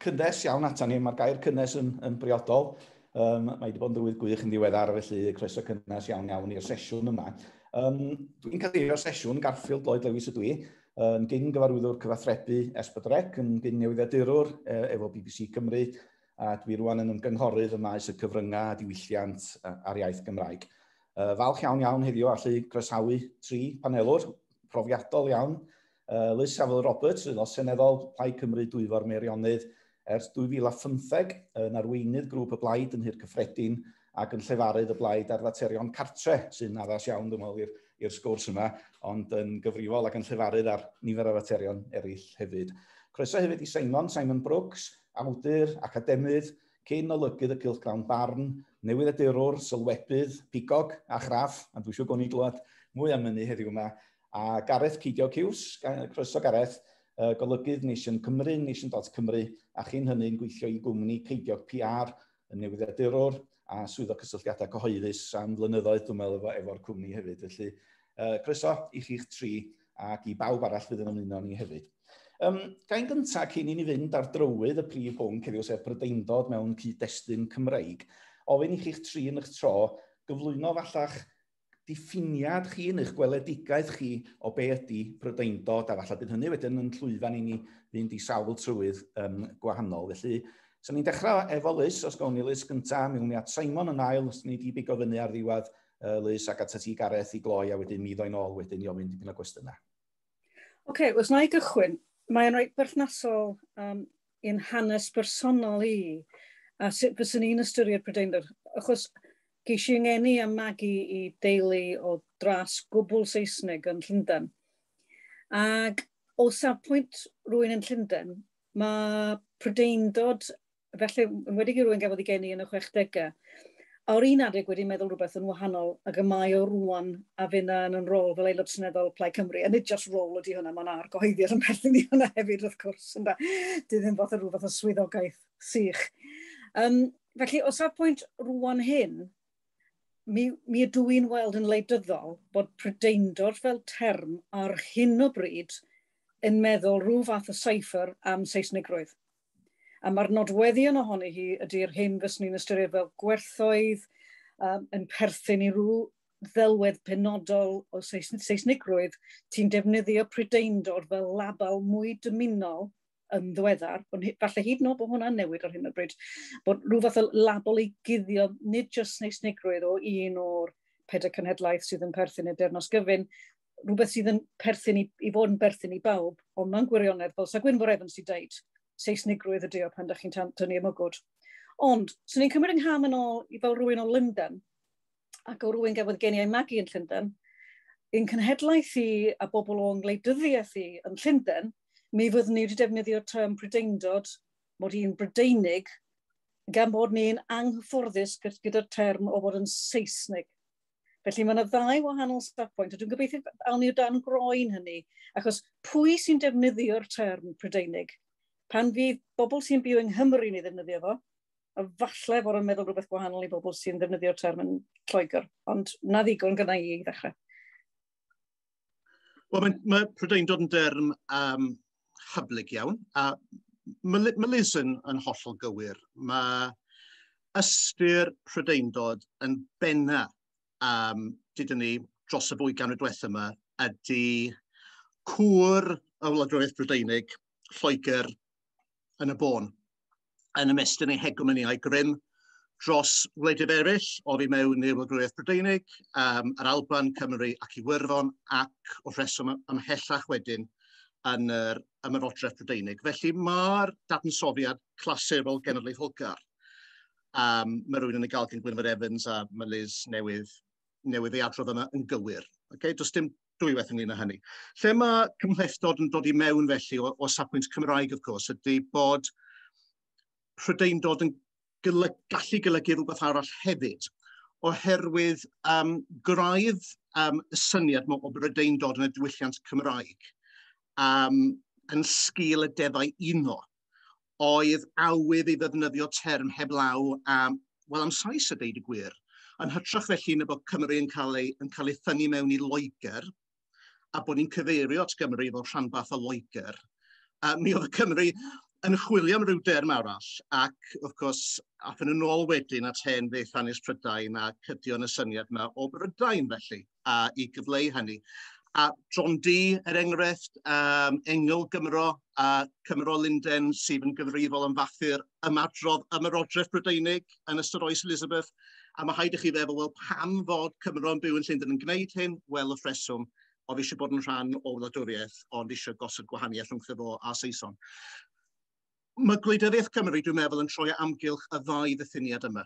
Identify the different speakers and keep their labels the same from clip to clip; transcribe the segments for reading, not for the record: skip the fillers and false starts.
Speaker 1: cynnes iawn ata ni. Mae'r gair cynnes yn briodol. Mae wedi bod yn dywydd gwych yn ddiweddar, felly croeso cynnes iawn iawn i'r sesiwn yma. Dwi'n cadeirio'r sesiwn, Garffild Lloyd Lewis ydw i, yn gyn gyfarwyddwr cyfathrebu S4C, yn gyn newyddiadurwr efo BBC Cymru, a dwi rwan yn ymgynghorydd ym maes y cyfryngau a diwylliant a'r iaith Gymraeg. Falch iawn iawn heddiw allu croesawu tri panelwr profiadol iawn. Liz Saville Roberts, aelod seneddol Plaid Cymru Dwyfor Meirionnydd ers 2015, yn arweinydd grŵp y Blaid yn Nhŷ'r Cyffredin ac yn llefarydd y Blaid ar faterion cartre, sy'n addas iawn, dwi'n meddwl, i'r sgwrs yma, ond yn gyfrifol ac yn llefarydd ar nifer o faterion eraill hefyd. Croeso hefyd i Simon Brooks, awdur, academydd, cyn olygydd y cylchgrawn Barn, newyddiadurwr, sylwebydd, pigog a chraff, a dwi'n siŵr gwni glywed mwy am hynny heddiw yma, a Gareth Ceidiog Hughes, croeso Gareth, golygydd Nation Cymru, Nation.Cymru, a chyn hynny'n gweithio i gwmni Ceidiog PR, yn newyddiadurwr a swyddog cysylltiadau cyhoeddus am flynyddoedd, dwi'n meddwl, efo'r cwmni hefyd. Felly, croeso i chi'ch tri ac i bawb arall fydd yn ymuno ni hefyd. Gain gyntaf cyn i ni fynd ar drywydd y prif bwnc heddiw, sef Prydeindod mewn cyd-destun Cymreig, ofyn i chi'ch tri yn eich tro gyflwyno falla'ch diffiniad chi yn eich gweledigaeth chi o be ydy Prydeindod, a falle bydd hynny wedyn yn llwyfan i ni fynd i sawl trywydd gwahanol. Felly, so ni'n dechrau efo Liz, os gawn ni Liz gyntaf, mi wn i at Simon yn ail, os ni di bigo fyny ar ddiwedd Liz ac at ti Gareth i gloi, a wedyn mi ddoi'n ôl wedyn i ofyn dipyn o gwestiynau.
Speaker 2: Oce, os na i gychwyn, mae'n reit berthnasol i'n hanes personol i, a sut fyswn i'n ystyried Prydeindod, achos ges i ngeni a magu i deulu o dras gwbl Saesneg yn Llundain. Ac o safbwynt rhywun yn Llundain, mae Prydeindod, felly yn wedi i rhywun gafodd ei geni yn y 60au, a o'r un adeg wedi meddwl rhywbeth yn wahanol ac y mae o rwan a finna yn rôl fel aelod seneddol Plaid Cymru. A nid just rôl ydy hwnna, mae'n argyhoeddiad yn perthyn i hwnna hefyd wrth gwrs. Ynda. Di ddim fath o rhywbeth o swyddogaeth sych. Felly, o safbwynt rwan hyn, mi ydw i'n weld yn wleidyddol bod Prydeindod fel term ar hyn o bryd yn meddwl rhyw fath o cipher am Saesnigrwydd. A mae'r nodweddion ohoni hi ydy'r hyn fyswn ni'n ystyried fel gwerthoedd, yn perthyn i rhyw ddelwedd penodol o Saesnigrwydd, ti'n defnyddio Prydeindod fel label mwy dymunol yn ddiweddar, ond falle hyd yn oed bod hwnna'n newid ar hyn o bryd, bod rhyw fath o label i guddio nid jyst Saesnigrwydd o un o'r pedair cenhedlaeth sydd yn perthyn i'r Deyrnas Gyfun, rhywbeth sydd yn perthyn i fod yn berthyn i bawb, ond mewn gwirionedd, fel sa Gwynfor Evans 'di deud, Saesnigrwydd ydy o pan ydych chi'n tynnu y mwgwd. Ond, swn i'n cymryd yng ngham yn ôl i fel rhywun o Lundain, ac o rhywun gafodd geni a'i magu yn Llundain, ein cenhedlaeth i a bobl o'n gwleidyddiaeth i yn Llundain, mi fyddwn ni wedi defnyddio'r term Prydeindod, mod i'n Brydeinig, gan bod ni'n anghyfforddus gyda'r term o fod yn Saesnig. Felly mae yna ddau wahanol safbwynt, a dwi'n gobeithio awn ni o dan groen hynny, achos pwy sy'n defnyddio'r term Prydeinig? Pan fydd bobl sy'n byw yng Nghymru yn ei ddefnyddio fo, a falle fod yn meddwl rhywbeth gwahanol i bobl sy'n ddefnyddio'r term yn Lloegr, ond na ddigon gyda i i ddechrau.
Speaker 3: Wel, mae Prydeindod yn derm hyblyg iawn, a mae Liz yn hollol gywir. Mae ystyr Prydeindod yn benna, dydyn ni, dros y fwy ganrif diwetha yma, ydy cwr y wladwriaeth Brydeinig, Lloegr, yn y bôn, yn ymestyn ei hegemoni a'i grym dros wledydd eraill, oddi mewn i'r wladwriaeth Brydeinig, yr Alban, Cymru ac Iwerddon, ac wrth reswm ymhellach wedyn yn yr Ymerodraeth Brydeinig. Felly mae'r dadansoddiad clasurol genedlaetholgar, mae rhywun yn ei gael gan Gwynfor Evans a mae Liz newydd ei adrodd yma yn gywir. Okay? Does dim dwywaith ynglyn â hynny. Lle mae cymhlethdod yn dod i mewn felly o safbwynt Cymraeg, of course, ydy bod Prydeindod yn gallu golygu rhywbeth arall hefyd, oherwydd graidd y syniad o Brydeindod yn y diwylliant Cymraeg yn sgil y deddau uno, oedd awydd i ddefnyddio term heblaw am, wel, am Sais a deud y gwir. Yn hytrach felly na bod Cymru yn cael ei thynnu mewn i Loegr, a bod ni'n cyfeirio at Gymru fel rhanbarth o Loegr. Mi oedd y Cymru Yn chwilio am ryw derm arall, ac, wrth gwrs, athyn nhw nôl wedyn at hen beth hanes Prydain a cydio yn y syniad yma o Brydain felly, a i gyfleu hynny. A John Dee, er enghraifft, Engel Gymro a Cymro Lunden sydd yn gyfrifol am fathu'r ymadrodd ymerodraeth Brydeinig yn ystod oes Elizabeth. A mae rhaid i chi feddwl, wel, pam fod Cymro yn byw yn Llundain yn gwneud hyn? Wel, y rheswm, oedd eisiau bod yn rhan o wladwriaeth, ond eisiau gosod gwahaniaeth rhwngtho fo a Saeson. Mae gwleidyddiaeth Cymru, dwi'n meddwl, yn troi amgylch y ddau ddiffiniad yma.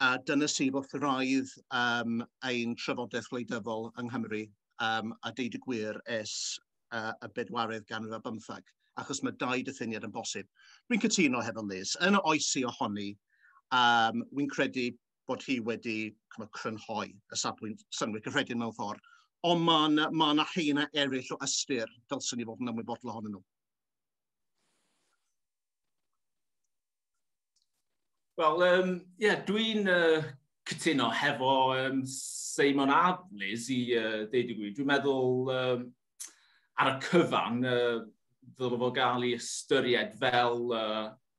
Speaker 3: A dyna sydd wrth wraidd ein trafodaeth wleidyddol yng Nghymru, a deud y gwir ers y bedwaredd ganrif ar bymthag, achos mae dau diffiniad yn bosib. Dwi'n cytuno hefo Liz. Yn y oes i ohoni, wy'n credu bod hi wedi crynhoi y safbwynt synnwyr cyffredin mewn ffordd, ond mae 'na haenau eraill o ystyr dylswn ni fod yn ymwybodol ohonyn nhw.
Speaker 4: Wel, yeah, dwi'n cytuno hefo Seimon a Liz i deud y gwir. Dwi'n meddwl ar y cyfan, ddylai fo gael ei ystyried fel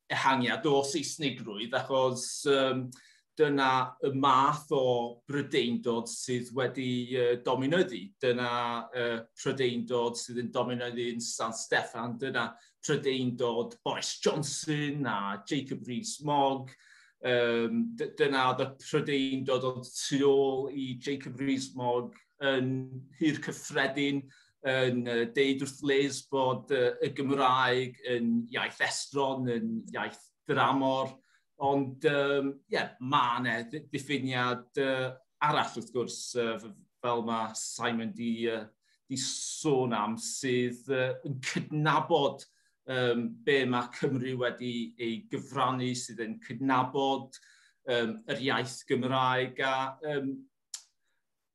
Speaker 4: ehangiad o Seisnigrwydd, achos dyna y math o Brydeindod sydd wedi dominyddu. Dyna Prydeindod sydd yn dominyddu yn San Steffan, dyna Prydeindod Boris Johnson a Jacob Rees-Mogg. Dyna oedd y Prydeindod oedd tu ôl i Jacob Rees-Mogg yn Nhŷ'r Cyffredin, yn deud wrth Liz bod y Gymraeg yn iaith estron, yn iaith dramor. Ond yeah, mae yna diffiniad arall wrth gwrs, fel mae Simon di sôn am, sydd yn cydnabod be mae Cymru wedi ei gyfrannu, sydd yn cydnabod yr iaith Gymraeg. A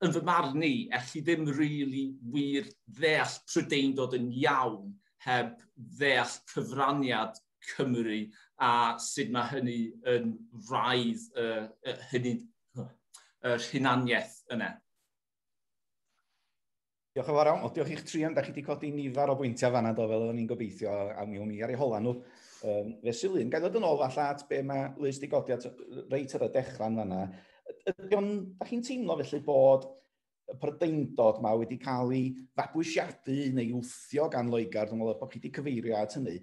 Speaker 4: yn fy marn i, elli ddim really wir ddeall Prydeindod yn iawn heb ddeall cyfraniad Cymru a sut mae hynny yn wraidd yr hunaniaeth yna.
Speaker 1: Diolch yn fawr iawn. Wel, diolch i'ch tri am, da chi wedi codi nifer o bwyntiau fanna, do, fel oeddwn i'n gobeithio, a mi o'n i ar ei hola nhw. Fesul un, gael ddod yn ôl falle at be mae Liz wedi godi at reit ar y dechrau yn fanna. Ydy o'n, da chi'n teimlo felly bod y Prydeindod ma wedi cael ei fabwysiadu neu wthio gan Loegr, dwi'n meddwl bod chi wedi cyfeirio at hynny.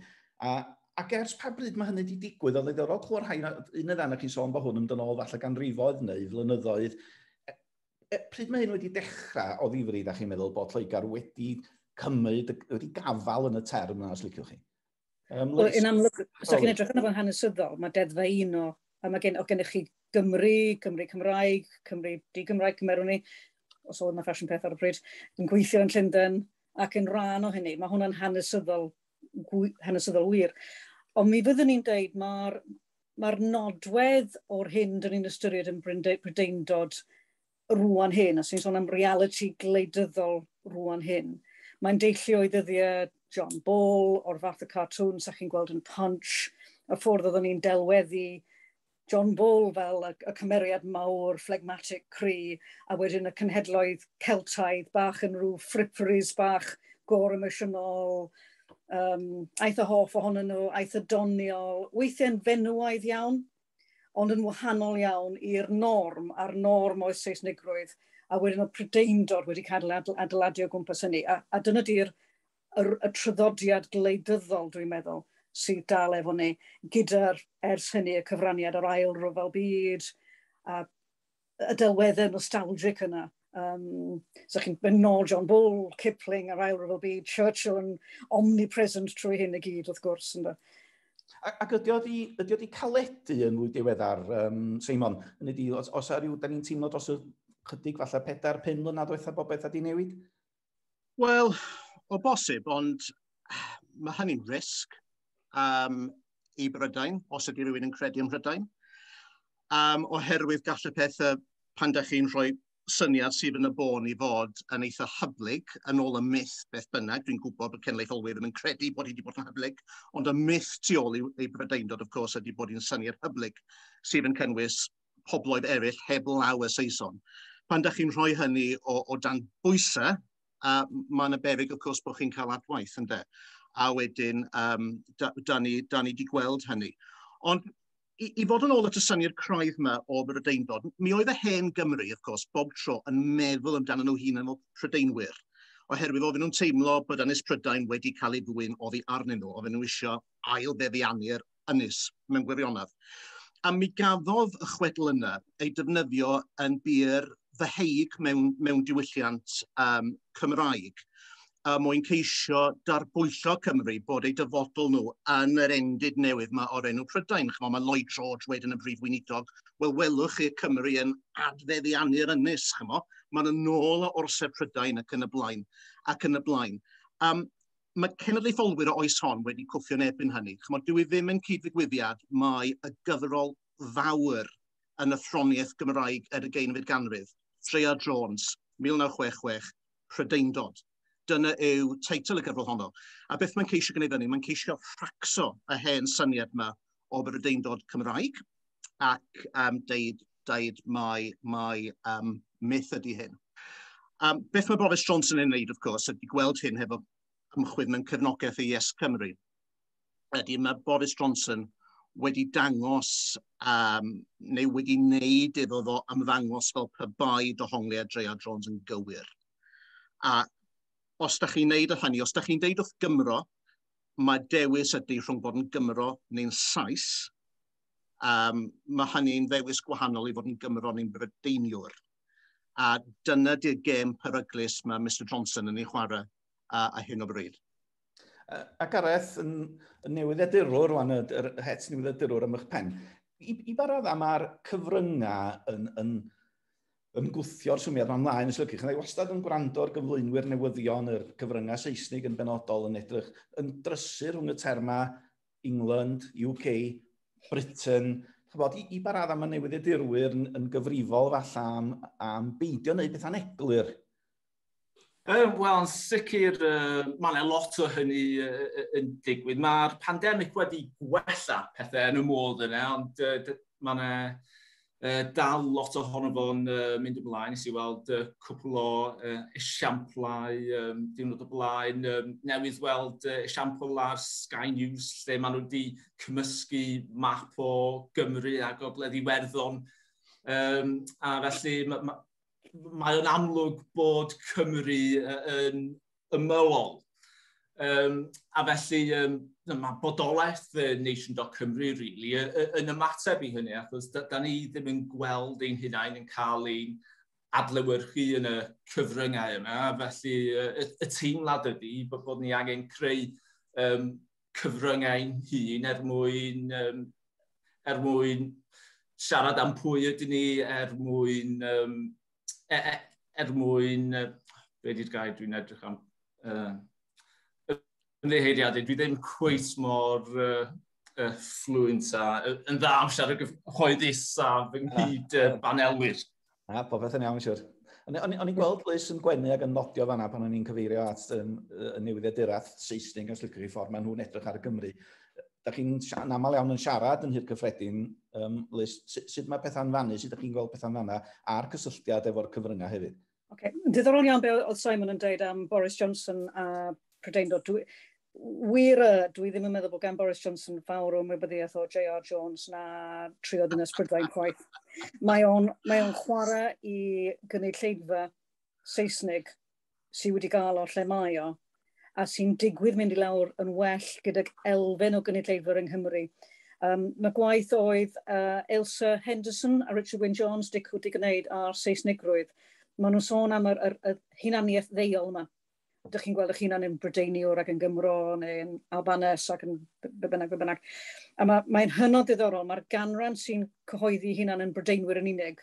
Speaker 1: Ac ers pa bryd mae hynny wedi digwydd, oedd ddiddorol clywed rhai, un neu ddau chi'n sôn bod hwn yn mynd yn ôl falle ganrifoedd neu flynyddoedd. Pryd mae hyn wedi dechrau o ddifri, da chi'n meddwl bod Lloegr wedi cymryd, wedi gafael yn y term yna, os liciwch chi?
Speaker 2: Wel, yn amlwg, os ydych chi'n edrych arno fo'n hanesyddol, mae deddfau uno, a mae gennych chi Gymru, Cymru Cymraeg, Cymru di-Gymraeg, cymerwn ni, os oedd yna ffasiwn peth ar y pryd, yn gweithio yn Llundain ac yn rhan o hynny. Mae hwnna'n hanesyddol wir. Ond mi fyddwn ni'n deud mae'r nodwedd o'r hyn dyn ni'n ystyried yn Brydeindod rwan hyn, os ni'n sôn am reality gwleidyddol rwan hyn, mae'n deillio i ddyddiau John Ball, o'r fath o cartoon sa chi'n gweld yn Punch, y ffordd oeddwn ni'n delweddu John Ball fel y cymeriad mawr, phlegmatic, cry, a wedyn y cenhedloedd Celtaidd bach yn rhyw fripperies bach, gor-emosiynol, aeth y hoff ohonyn nhw, aeth y doniol, weithiau'n fenywaidd iawn, ond yn wahanol iawn i'r norm, a'r norm oes Seisnigrwydd, a wedyn o Prydeindod wedi cael adeiladu o gwmpas hynny. A dyna di'r y traddodiad gwleidyddol, dwi'n meddwl, sydd dal efo ni, gyda'r ers hynny y cyfraniad o'r ail ryfel byd, a y delweddau nostalgic yna. So chi'n mynd nôl John Bull, Kipling, yr ail ryfel byd, Churchill yn omnipresent trwy hyn i gyd, wrth gwrs. Ynddo.
Speaker 1: Ac ydy o di caledu yn fwy diweddar, Seimon? Hynny ydi, os ar ryw, da ni'n teimlo dros y chydig falle 4-5 mlynedd diwetha bod beth wedi newid?
Speaker 3: Wel, o bosib, ond mae hynny'n risg i Brydain, os ydy rhywun yn credu ym Mhrydain. Oherwydd gall y pethau pan da chi'n rhoi syniad sydd yn y bôn i fod yn eitha hyblyg, yn ôl y myth beth bynnag, dwi'n gwybod bod cenedlaetholwyr ddim yn credu bod hi wedi bod yn hyblyg, ond y myth tu ôl i Brydeindod, of course, ydy bod hi'n syniad hyblyg sydd yn cynnwys pobloedd eraill heb law y Saeson. Pan da chi'n rhoi hynny o dan bwysau, mae yna beryg, of course, bod chi'n cael adwaith, ynde? A wedyn, da ni 'di gweld hynny. Ond i fod yn ôl at y syniad craidd yma o Brydeindod, mi oedd y hen Gymru, of course, bob tro yn meddwl amdano nhw hunain fel Prydeinwyr, oherwydd oedden nhw'n teimlo bod Ynys Prydain wedi cael ei ddwyn oddi arnyn nhw, oedden nhw eisiau ail-feddiannu'r ynys mewn gwirionedd. A mi gafodd y chwedl yna ei defnyddio yn bur ddeheig mewn diwylliant Cymraeg, a mwyn ceisio darbwyllo Cymru bod eu dyfodol nhw yn yr endid newydd yma o'r enw Prydain. Ch'mo, mae Lloyd George wedyn yn brif weinidog, wel welwch chi Cymru yn adfeddiannu'r ynys, ch'mo, maen nhw'n nôl o orsedd Prydain ac yn y blaen, ac yn y blaen. Mae cenedlaetholwyr o oes hon wedi cwffio'n erbyn hynny. Ch'mo, dyw e ddim yn cyd-ddigwyddiad mae y gyfrol fawr yn athroniaeth Gymraeg yr ugeinfed ganrif, J.R. Jones, 1966, Prydeindod. Dyna yw teitl y gyfrol honno. A beth mae'n ceisio gwneud fyny? Mae'n ceisio ffracso y hen syniad yma o Brydeindod Cymraeg ac deud mai myth ydy hyn. Beth mae Boris Johnson yn wneud, of course, ydy gweld hyn hefo ymchwil mewn cefnogaeth i Yes Cymru. Ydy mae Boris Johnson wedi dangos neu wedi wneud iddo fo ymddangos fel pe bai dohongliad J.R. Jones yn gywir. A os da chi'n neud y hynny, os da chi'n deud wrth Gymro, mae dewis ydy rhwng bod yn Gymro neu'n Sais, mae hynny'n ddewis gwahanol i fod yn Gymro neu'n Brydeiniwr. A dyna di'r gêm peryglus mae Mr Johnson yn ei chwarae a hyn o bryd.
Speaker 1: A Gareth, yn newyddiadurwr, rwan, yr het newyddiadurwr am eich pen, i ba raddau mae'r cyfryngau yn gwthio'r syniad yma ymlaen, os lwcus. Chi'n wastad yn gwrando ar gyflwynwyr newyddion, yr cyfryngau Saesnig yn benodol, yn edrych yn drysu rhwng y terma England, UK, Britain. Chybod, i ba raddau mae newyddiadurwyr yn gyfrifol falle am beidio wneud beth aneglur?
Speaker 4: Wel, yn sicr, mae yna lot o hynny yn digwydd. Mae'r pandemig wedi gwella pethau yn y modd yna, ond mae yna dal lot ohono fo'n mynd ymlaen. Nes i weld cwpl o esiamplau diwrnod o blaen. Newydd weld esiampl ar Sky News lle maen nhw wedi cymysgu map o Gymru a Gogledd Iwerddon. A felly mae o'n amlwg bod Cymru yn ymylol. A felly mae bodolaeth Nation.Cymru really, yn ymateb i hynny, achos da ni ddim yn gweld ein hunain yn cael ein adlewyrchu yn y cyfryngau yma, felly y teimlad ydy bod ni angen creu cyfryngau'n hun er mwyn siarad am pwy ydyn ni, er mwyn, be di'r gair dwi'n edrych am, ymddiheuriadau, dwi ddim cweit mor fluent a yn dda am siarad gyhoeddus a fy nghyd banelwyr.
Speaker 1: Na, popeth yn iawn, siwr. O'n i'n gweld Liz yn gwenu ac yn nodio fanna pan o'n i'n cyfeirio at y newyddiaduraeth Saesnig, os liciwch chi, ffordd maen nhw'n edrych ar y Gymru. Da chi'n yn aml iawn yn siarad yn Nhŷ'r Cyffredin, Liz, sut mae pethau'n fannu, sut ydych chi'n gweld pethau'n fanna, a'r cysylltiad efo'r cyfryngau hefyd?
Speaker 2: Okay. Diddorol iawn be oedd Simon yn deud am Boris Johnson a Prydeindod. Wir, dwi ddim yn meddwl bod gan Boris Johnson fawr o ymwybyddiaeth o J.R. Jones na Trio Ddinas Prydain chwaith. Mae o'n chwarae i gynulleidfa Saesnig sydd wedi gael o'r lle mae o, a sy'n digwydd mynd i lawr yn well gydag elfen o gynulleidfa yng Nghymru. Mae gwaith oedd Ailsa Henderson a Richard Wyn Jones wedi gwneud ar Saesnigrwydd. Maen nhw'n sôn am yr hunaniaeth ddeuol yma. Ydych chi'n gweld eich hunan yn Brydeiniwr ac yn Gymro neu yn Albanes ac yn be bynnag, be bynnag. A mae'n hynod ddiddorol. Mae'r ganran sy'n cyhoeddi hunan yn Brydeinwyr yn unig,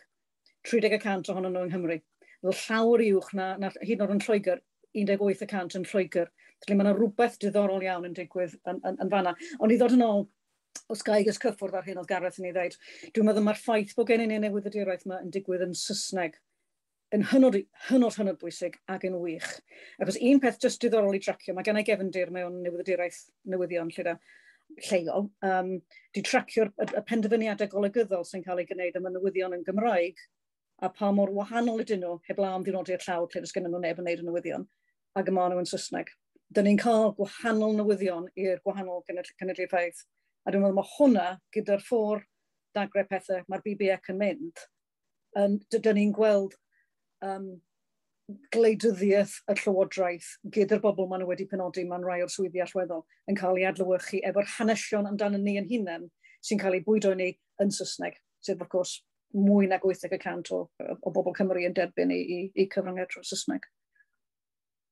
Speaker 2: 30% ohonyn nhw yng Nghymru. Fel llawer uwch na hyd yn oed yn Lloegr, 18% yn Lloegr. Felly mae yna rhywbeth diddorol iawn yn digwydd yn fanna. Ond i ddod yn ôl, os ga i jyst cyffwrdd ar hyn oedd Gareth yn ei ddeud, dwi'n meddwl mae'r ffaith bod gennym ni newyddiaduraeth yma yn digwydd yn Saesneg yn hynod, hynod, hynod bwysig ac yn wych. Achos un peth jyst diddorol i tracio, mae gen i gefndir mewn newyddiaduraeth newyddion lle da, lleol, di tracio'r y penderfyniadau golygyddol sy'n cael ei gwneud am y newyddion yn Gymraeg a pa mor wahanol ydyn nhw heblaw am ddynodiad llawr lle does gen nhw neb yn gwneud y newyddion ac y maen nhw yn Saesneg. Dyn ni'n cael gwahanol newyddion i'r gwahanol cenedlaethau. A dwi'n meddwl mae hwnna, gyda'r ffordd dagre pethau mae'r BBEC yn mynd, dyn ni'n gweld gwleidyddiaeth y llywodraeth gyda'r bobl maen nhw wedi penodi mewn rhai o'r swyddi allweddol yn cael ei adlewyrchu efo'r hanesion amdano ni yn hunain sy'n cael ei bwydo ni yn Saesneg, sef, of course, mwy nag 80% o bobl Cymru yn derbyn i cyfryngau trwy'r Saesneg.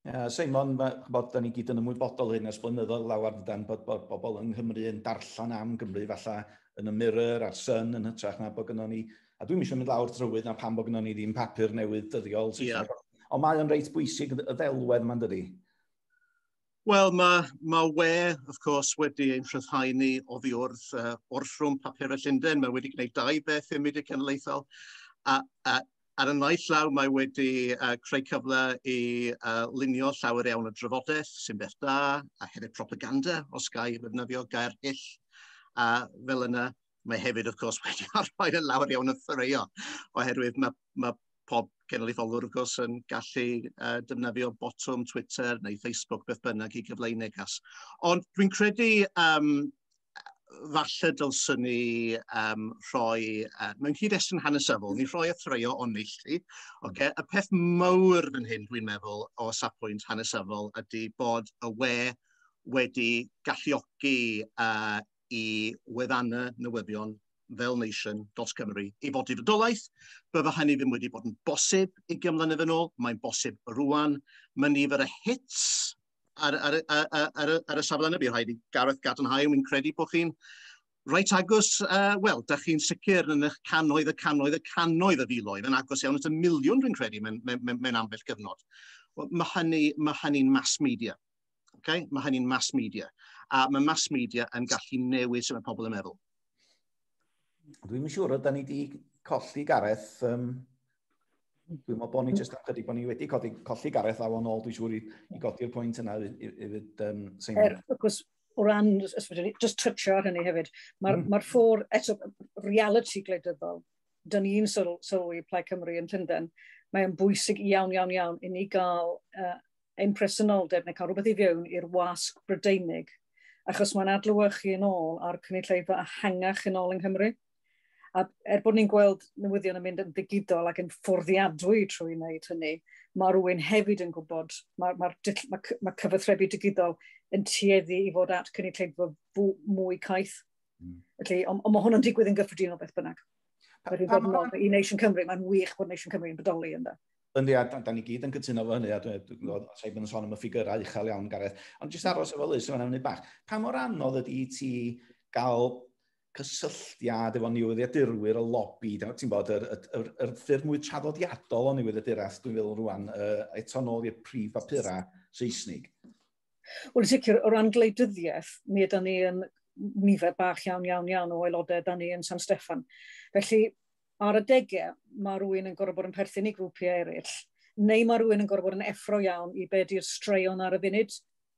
Speaker 1: Yeah, Seimon, bod da ni gyd yn ymwybodol hyn ers blynyddoedd lawer dydan, bod bobl yng Nghymru yn darllen am Gymru falle yn y Mirror a'r Sun yn hytrach na bod gynnon ni, a dwi'n eisiau mynd lawr trywydd na pam bod gynnon ni ddim papur newydd dyddiol. Yeah. Ond mae o'n reit bwysig y ddelwedd yma'n dydi?
Speaker 3: Wel, mae we, of course, wedi ein rhyddhau ni oddi wrth orthrwm papur y Llundain. Mae wedi gwneud dau beth i'r mudiad cenedlaethol. A ar y naill law, mae wedi creu cyfle i lunio llawer iawn o drafodaeth, sy'n beth da, a hefyd propaganda, os ga i ddefnyddio gair hyll. A fel yna, mae hefyd, of course, wedi arwain yn lawer iawn o ffraeo, oherwydd mae pob cenedlaetholwr, wrth gwrs, yn gallu defnyddio botwm Twitter neu Facebook, beth bynnag, i gyfleu negas. Ond dwi'n credu falle dylswn ni rhoi, mewn cyd-destun hanesyddol, ni rhoi y ffraeo o neilltu. Okay? Y peth mawr fan hyn, dwi'n meddwl, o safbwynt hanesyddol, ydy bod y we wedi galluogi i wefannau newyddion fel Nation.Cymru i fod i fodolaeth. Bydde hynny ddim wedi bod yn bosib 20 mlynedd yn ôl, mae'n bosib rwan. Mae nifer y hits ar y safle yna, bydd rhaid i Gareth gadarnhau, wy'n credu bod chi'n reit agos, wel, da chi'n sicr yn eich cannoedd y cannoedd y cannoedd y filoedd, yn agos iawn at y miliwn dwi'n credu mewn ambell gyfnod. Well, mae hynny'n mass media. Okay? Mae hynny'n mass media. A mae mass media yn gallu newid sut mae pobl yn meddwl.
Speaker 1: Dwi'n siŵr ydyn ni wedi colli Gareth. Dwi'n meddwl bod ni jyst am chydig bod ni wedi colli Gareth awn ôl, dwi'n siŵr, i godi'r pwynt yna i Seimon.
Speaker 2: Er, of course, o ran, just touch ar hynny hefyd, mae'r ma ffordd, eto, reality gwleidyddol, dyn ni'n sylwi Plaid Cymru yn Llundain, mae'n bwysig iawn, iawn, iawn i ni gael ein presenoldeb neu cael rhywbeth i fewn i'r wasg Brydeinig, achos mae'n adlewyrchu yn ôl ar cynulleidfa ehangach yn ôl yng Nghymru. A er bod ni'n gweld newyddion yn mynd yn ddigidol ac yn fforddiadwy trwy wneud hynny, mae rhywun hefyd yn gwybod, mae cyfathrebu digidol yn tueddu i fod at cynulleidfa mwy caeth. Felly, ond mae hwn yn digwydd yn gyffredinol beth bynnag. Wedi dod yn ôl i Nation Cymru, mae'n wych bod Nation Cymru yn bodoli ynddo.
Speaker 1: Yndi, a da ni gyd yn cytuno fo hynny, a dwi'n Simon yn sôn am y ffigurau uchel iawn, Gareth. Ond jyst aros efo Liz yma'n munud bach. Pa mor anodd ydy i ti gael cysylltiad efo newyddiadurwyr y lobi, ti'n bod, yr ffyrdd mwy traddodiadol o newyddiaduraeth, dwi'n feddwl rwan, eto nôl i'r prif bapurau Saesnig?
Speaker 2: Wel, sicr, o ran gwleidyddiaeth, mi ydyn ni yn nifer bach iawn, iawn, iawn o aelodau da ni yn San Steffan. Felly, ar adegau, mae rhywun yn gorfod bod yn perthyn i grwpiau eraill, neu mae rhywun yn gorfod bod yn effro iawn i be di'r straeon ar y funud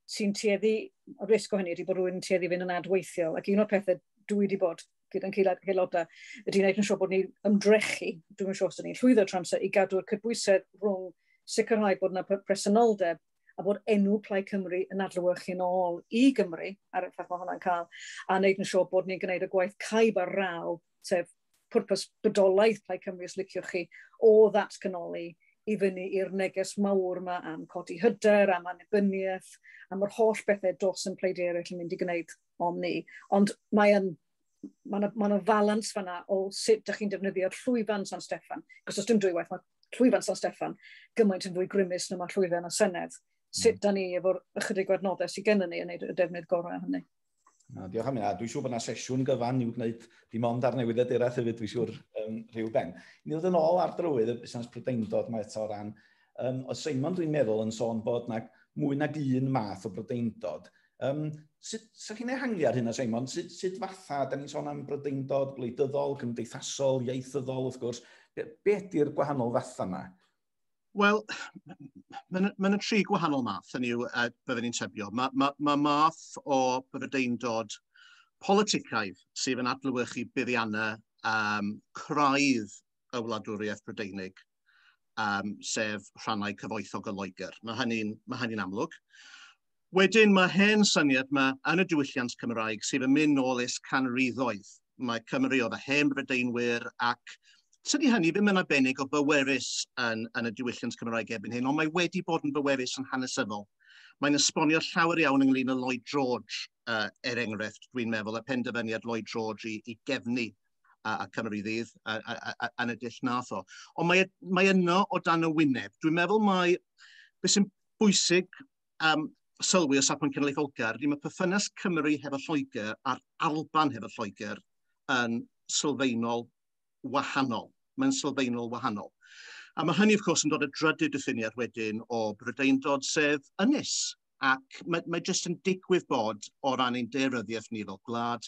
Speaker 2: sy'n tueddu, y risg o hynny ydy bod rhywun yn tueddu fynd yn adweithiol. Ac un o'r pethau dwi wedi bod gyda'n aelodau ydy wneud yn siŵr bod ni'n ymdrechu, dwi'n siŵr os ni'n llwyddo trwy amser, i gadw'r cydbwysedd rhwng sicrhau bod yna presenoldeb a bod enw Plaid Cymru yn adlewyrchu'n ôl i Gymru, ar y ffaith mae hwnna'n cael, a wneud yn siŵr bod ni'n gwneud y gwaith caib ar raw, sef pwrpas bodolaeth Plaid Cymru, os liciwch chi, o ddatganoli i fyny i'r neges mawr yma am codi hyder, am annibyniaeth, am yr holl bethau dos yn pleidiau eraill yn mynd i gwneud om ni. Ond mae yna falans fanna o sut ydych chi'n defnyddio'r llwyfan San Steffan. Cos os dim dwywaith, mae llwyfan San Steffan gymaint yn fwy grymus na mae llwyfan y Senedd. Sut da ni efo'r ychydig o adnoddau sydd gennym ni yn gwneud y defnydd gorau hynny.
Speaker 1: Na, diolch am hynna. Dwi'n siŵr bod yna sesiwn gyfan i'w gwneud dim ond ar newyddiaduraeth hefyd, dwi'n siŵr rhyw ben. Ni ddod yn ôl ar drywydd y busnes Prydeindod mae eto o ran. O Seimon dwi'n meddwl yn sôn bod na mwy nag un math o Brydeindod. Sut chi'n ehangu ar hynna, Seimon? Sut fatha, da ni'n sôn am Brydeindod gwleidyddol, cymdeithasol, ieithyddol, wrth gwrs. Be ydy'r gwahanol fatha yma?
Speaker 3: Wel, mae'n ma tri gwahanol math, hynny yw, byddwn ni'n tybio. Mae math o Brydeindod politicaidd sydd yn adlewyrchu buddiannau craidd y wladwriaeth Brydeinig, sef rhannau cyfoethog o Loegr. Mae hynny'n amlwg. Wedyn mae hen syniad yma yn y diwylliant Cymraeg sydd yn mynd nôl ers canrifoedd. Mae Cymru oedd y hen Brydeinwyr ac tydi hynny ddim yn arbennig o bwerus yn y diwylliant Cymraeg erbyn hyn, ond mae wedi bod yn bwerus yn hanesyddol. Mae'n esbonio llawer iawn ynglyn â Lloyd George, er enghraifft, dwi'n meddwl, y penderfyniad Lloyd George i gefnu a Cymru Ddydd yn y dull nath o. Ond mae yno o dan y wyneb. Dwi'n meddwl mai beth sy'n bwysig sylwi o safbwynt cenedlaetholgar, ydy mae perthynas Cymru hefo Lloegr a'r Alban hefo Lloegr yn sylfaenol wahanol. Mae'n sylfaenol wahanol. A mae hynny, of course, yn dod â drydydd diffiniad wedyn o Brydeindod, sef ynys. Ac mae jyst yn digwydd bod o ran ein daearyddiaeth ni fel gwlad.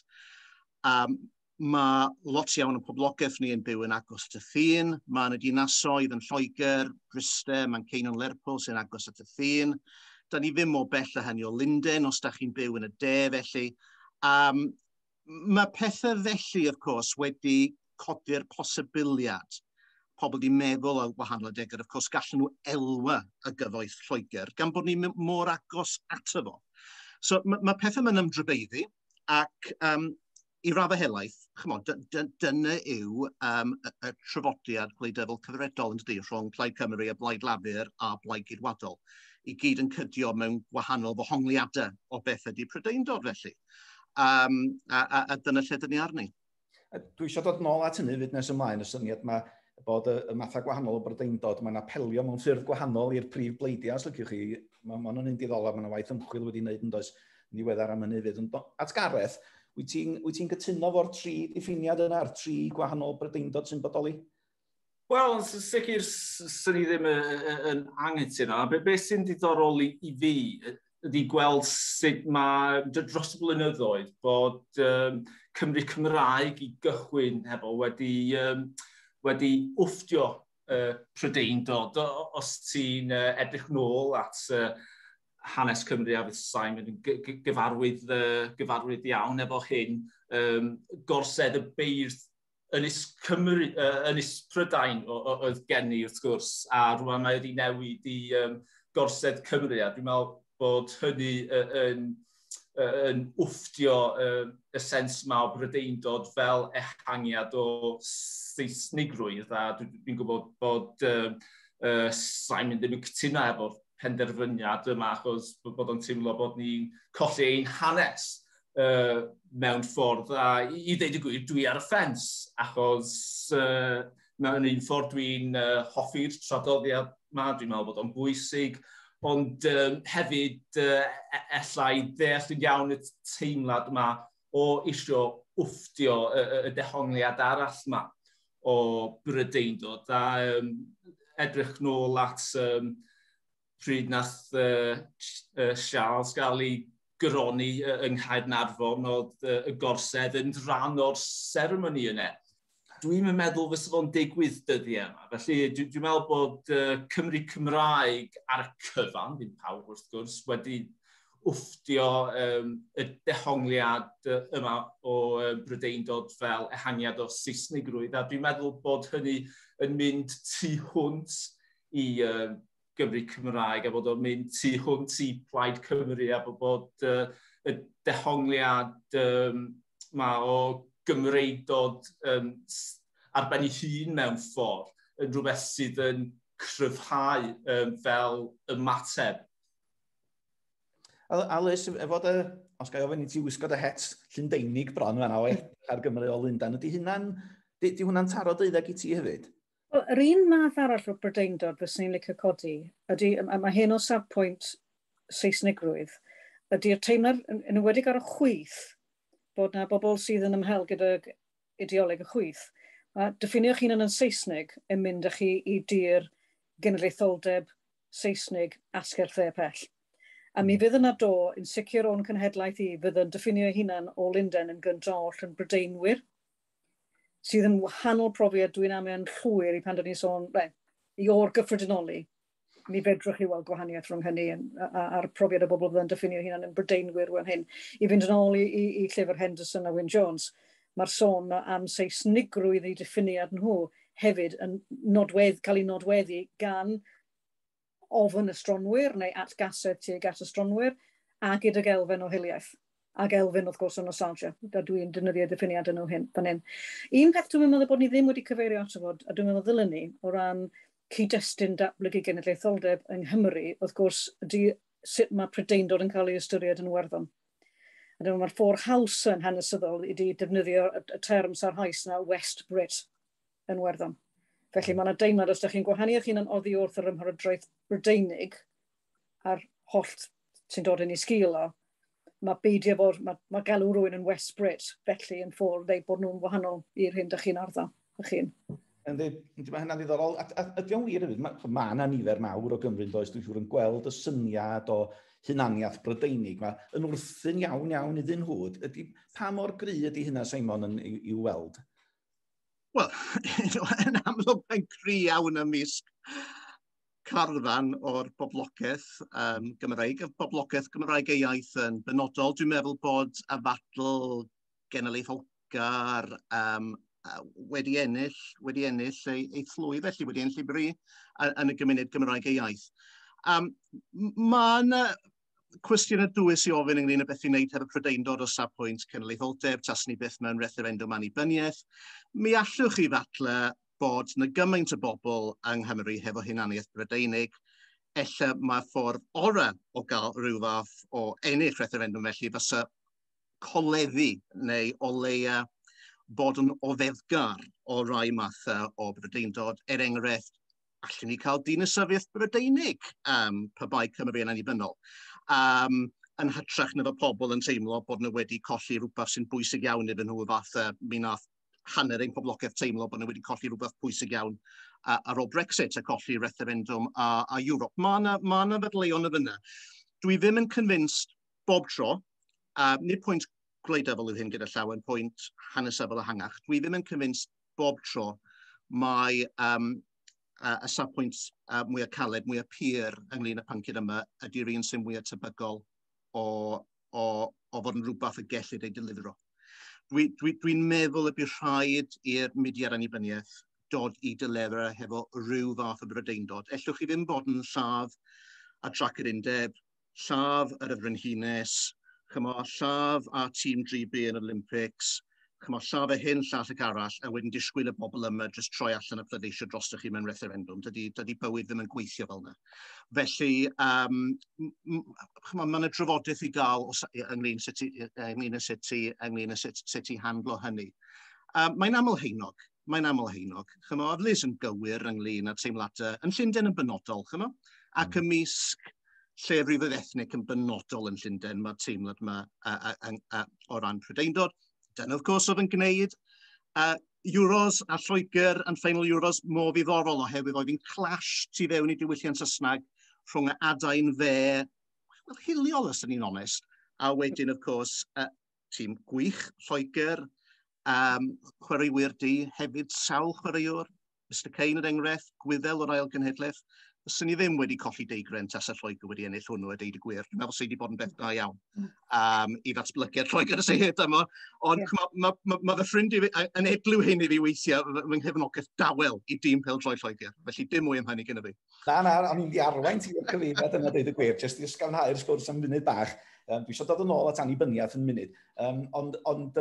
Speaker 3: Mae lot iawn o'n poblogaeth ni yn byw yn agos at y ffin. Mae yna dinasoedd yn Lloegr, Bryste, Manceinion, Lerpwl sy'n agos at y ffin. Da ni ddim mor bell â hynny o Lundain os da chi'n byw yn y de felly. Mae pethau felly, of course, wedi codi'r posibiliad. Pobl di meddwl ar wahanol adegau, of course, gallen nhw elwa y gyfoeth Lloegr, gan bod ni mor agos ato fo. So mae pethau ma'n ymdrybeiddi, ac i raddau helaeth, chymod, dyna yw y trafodiad gwleidyddol cyfredol yn dydi, rhwng Plaid Cymru a Blaid Lafur a Blaid Geidwadol, i gyd yn cydio mewn gwahanol ddohongliadau o beth ydy Prydeindod felly. A dyna lle dyn ni arni.
Speaker 1: Dwi eisiau dod nôl at hynny fyd nes ymlaen, y syniad yma bod y mathau gwahanol o Brydeindod, mae'n apelio mewn ffyrdd gwahanol i'r prif bleidiau, os liciwch chi. Mae ma nhw'n un diddorol, mae yna waith ymchwil wedi wneud yn does yn ddiweddar am hynny fyd. Ond at Gareth, wyt ti'n cytuno fo'r tri diffiniad yna, a'r tri gwahanol Brydeindod sy'n bodoli?
Speaker 4: Wel, yn sicr, sy'n ni ddim yn anghytuno. Be sy'n diddorol i fi ydy gweld sut mae dros y blynyddoedd bod Cymru Cymraeg i gychwyn hefo wedi wfftio Prydeindod. Os ti'n edrych nôl at hanes Cymru a fydd Simon yn gyfarwydd iawn efo hyn, gorsedd y beirdd Ynys Cymru, Ynys Prydain oedd gen i wrth gwrs, a rwan mae wedi newid i Gorsedd Cymru, a dwi'n meddwl bod hynny yn wfftio y sens ma o Brydeindod fel ehangiad o Seisnigrwydd, a dwi'n gwybod bod Simon ddim yn cytuno efo'r penderfyniad yma, achos bod o'n teimlo bod ni'n colli ein hanes mewn ffordd. A i ddeud y gwir, dwi ar y ffens, achos mewn un ffordd dwi'n hoffi'r traddodiad yma, dwi'n meddwl bod o'n bwysig, ond hefyd ella i ddeall yn iawn y teimlad yma o isio wfftio y dehongliad arall yma o Brydeindod. A edrych nôl at pryd nath Charles gael ei goroni yng Nghaernarfon, oedd y gorsedd yn rhan o'r seremoni yna. Dwi'n meddwl fysa fo'n digwydd dyddiau yma. Felly dwi'n meddwl bod Cymru Cymraeg ar y cyfan, ddim pawb wrth gwrs, wedi wfftio y dehongliad yma o Brydeindod fel ehangiad o Saesnigrwydd. A dwi'n meddwl bod hynny yn mynd tu hwnt i Gymru Cymraeg a bod o'n mynd tu hwnt i Plaid Cymru a bod y dehongliad ma o Gymreidod ar ben ei hun mewn ffordd yn rhywbeth sydd yn cryfhau fel ymateb.
Speaker 1: Alys, efo dy, os ga i ofyn i ti wisgo dy het Llundeinig bron fan o ar Gymru o Lundain, ydy hynna'n, di hwnna'n taro deuddeg i ti hefyd?
Speaker 2: Wel, yr un math arall o Brydeindod fyswn i'n licio codi, ydy, a mae hyn o safpwynt Seisnigrwydd, ydy'r teimlad, yn enwedig ar y chwith, bod na bobl sydd yn ymhel gyda ideoleg y chwith. Mae diffinio'ch hunan yn Saesneg yn mynd â chi i dir genedlaetholdeb Saesneg asgell dde pell. A mi fydd yna do, yn sicr o'n cenhedlaeth i, fydd yn diffinio hunan o Lundain yn gyntaf oll yn Brydeinwyr, sydd yn wahanol profiad dwi'n amau'n llwyr i pan dyn ni'n sôn, i o'r gyffredinoli, mi fedrwch chi weld gwahaniaeth rhwng hynny a'r profiad o bobl fydd yn diffinio hunan yn Brydeinwyr fan hyn. I fynd yn ôl i llyfr Henderson a Wyn Jones, mae'r sôn am Seisnigrwydd eu diffiniad nhw hefyd yn cael ei nodweddu gan ofn estronwyr neu atgasedd tuag at estronwyr. a gydag elfen o hiliaeth. Ac elfen, wrth gwrs, o nostalgia. Da dwi'n defnyddio diffiniad nhw hyn, fan hyn. Un peth dwi'n meddwl bod ni ddim wedi cyfeirio ato fod, a dwi'n meddwl ddylen ni, o ran cyd-destun datblygu genedlaetholdeb yng Nghymru, wrth gwrs, ydy sut mae Prydeindod yn cael ei ystyried yn Iwerddon. A dyma mae'r ffordd haws yn hanesyddol i defnyddio y term sarhaus na West Brit yn Iwerddon. Felly mae yna deimlad, os ydych chi'n gwahanu eich hun yn oddi wrth yr ymhyrodraeth Brydeinig a'r hollt sy'n dod yn ei sgil o, mae beidio bod, mae galw rhywun yn West Brit, felly yn ffordd dweud bod nhw'n wahanol i'r hyn ydych chi'n arddel eich hun.
Speaker 1: Yndi, mae hynna'n ddiddorol. A ydy o'n wir hefyd, mae yna nifer mawr o Gymru yn does, dwi'n siŵr yn gweld y syniad o hunaniaeth Brydeinig. Mae yn wrthyn iawn iawn iddyn nhw. Ydy, pa mor gry ydy hynna, Simon, yn, i'w weld?
Speaker 3: Wel, yn amlwg mae'n cry iawn ymysg carfan o'r boblogaeth Gymreig, y boblogaeth Gymraeg ei iaith yn benodol. Dwi'n meddwl bod y ddadl genedlaetholgar wedi ennill ei phlwy, felly wedi ennill ei bri yn y gymuned Gymraeg ei iaith. Mae yna cwestiwn y dwys i ofyn ynglyn â beth i wneud hefo Prydeindod o safbwynt cenedlaetholdeb, taswn ni byth mewn refferendwm annibyniaeth. Mi allwch chi ddadle bod yna gymaint o bobl yng Nghymru hefo hunaniaeth Brydeinig, ella mae'r ffordd orau o gael rhyw fath o ennill refferendwm felly fysa coleddu neu o leia bod yn oddefgar o rai mathau o Brydeindod. Er enghraifft, allwn ni cael dinasyddiaeth Brydeinig pe bai Cymru yn annibynnol. Yn hytrach na fo pobl yn teimlo bod nhw wedi colli rhywbeth sy'n bwysig iawn iddyn nhw, fatha mi nath hanner ein poblogaeth teimlo bod nhw wedi colli rhywbeth pwysig iawn ar ôl Brexit a colli referendum a Europe. Mae yna ma 'na ddadleuon y fyna. Dwi ddim yn convinced bob tro, nid pwynt gwleidyddol yw hyn gyda llawer, pwynt hanesyddol ehangach. Dwi ddim yn convinced bob tro mae y safbwynt mwyaf caled, mwyaf pur ynglyn â pynciau yma ydy'r un sy'n mwyaf tebygol o fod yn rhywbeth y gellid ei delifro. Dwi'n dwi meddwl y bydd rhaid i'r mudiad annibyniaeth dod i delerau hefo rhyw fath o Brydeindod. Ellwch chi ddim bod yn lladd a trac yr undeb, lladd yr y frenhines, chymo, lladd a tîm GB yn yr Olympics, chymo, lladd y hyn, llall ac arall, a wedyn disgwyl y bobl yma jyst troi allan y pleidleisio drostoch chi mewn referendwm. Dydy bywyd ddim yn gweithio fel yna. Felly, chymo, mae yna drafodaeth i gael ynglyn â sut i handlo hynny. Mae'n aml haenog. Mae'n aml haenog. Chymo, oedd Liz yn gywir ynglyn â teimladau, yn Llundain yn benodol, chymo, ac ymysg lleiafrifoedd ethnig yn benodol yn Llundain, mae teimlad yma o ran Prydeindod. Dyna, of course, oedd yn gwneud Euros a Lloegr yn final Euros mor ddiddorol oherwydd oedd hi'n clash tu fewn i diwylliant Saesneg rhwng y adain dde, wel, hiliol os ydyn ni'n onest, a wedyn, of course, tîm gwych Lloegr, chwaraewyr du, hefyd sawl chwaraewr, Mr Kane er enghraifft, Gwyddel o'r ail genhedlaeth. Fyswn ni ddim wedi colli deigren tasa Lloegr wedi ennill hwnnw a deud y gwir. Dwi'n meddwl sydd wedi bod yn beth da iawn i ddatblygiad Lloegr y hyd yma. Ond yeah, mae ma, ma, ma fy ffrind i fi yn edliw hyn i fi weithiau fy nghefnogaeth dawel i dîm pêl-droed Lloegr. Felly dim mwy am hynny gyda fi.
Speaker 1: Na, na, o'n i'n di arwain ti i'r cyfeiriad yna, deud y gwir, jyst i ysgafnhau'r sgwrs am funud bach. Dwi eisiau dod yn ôl at annibyniaeth yn munud. Ond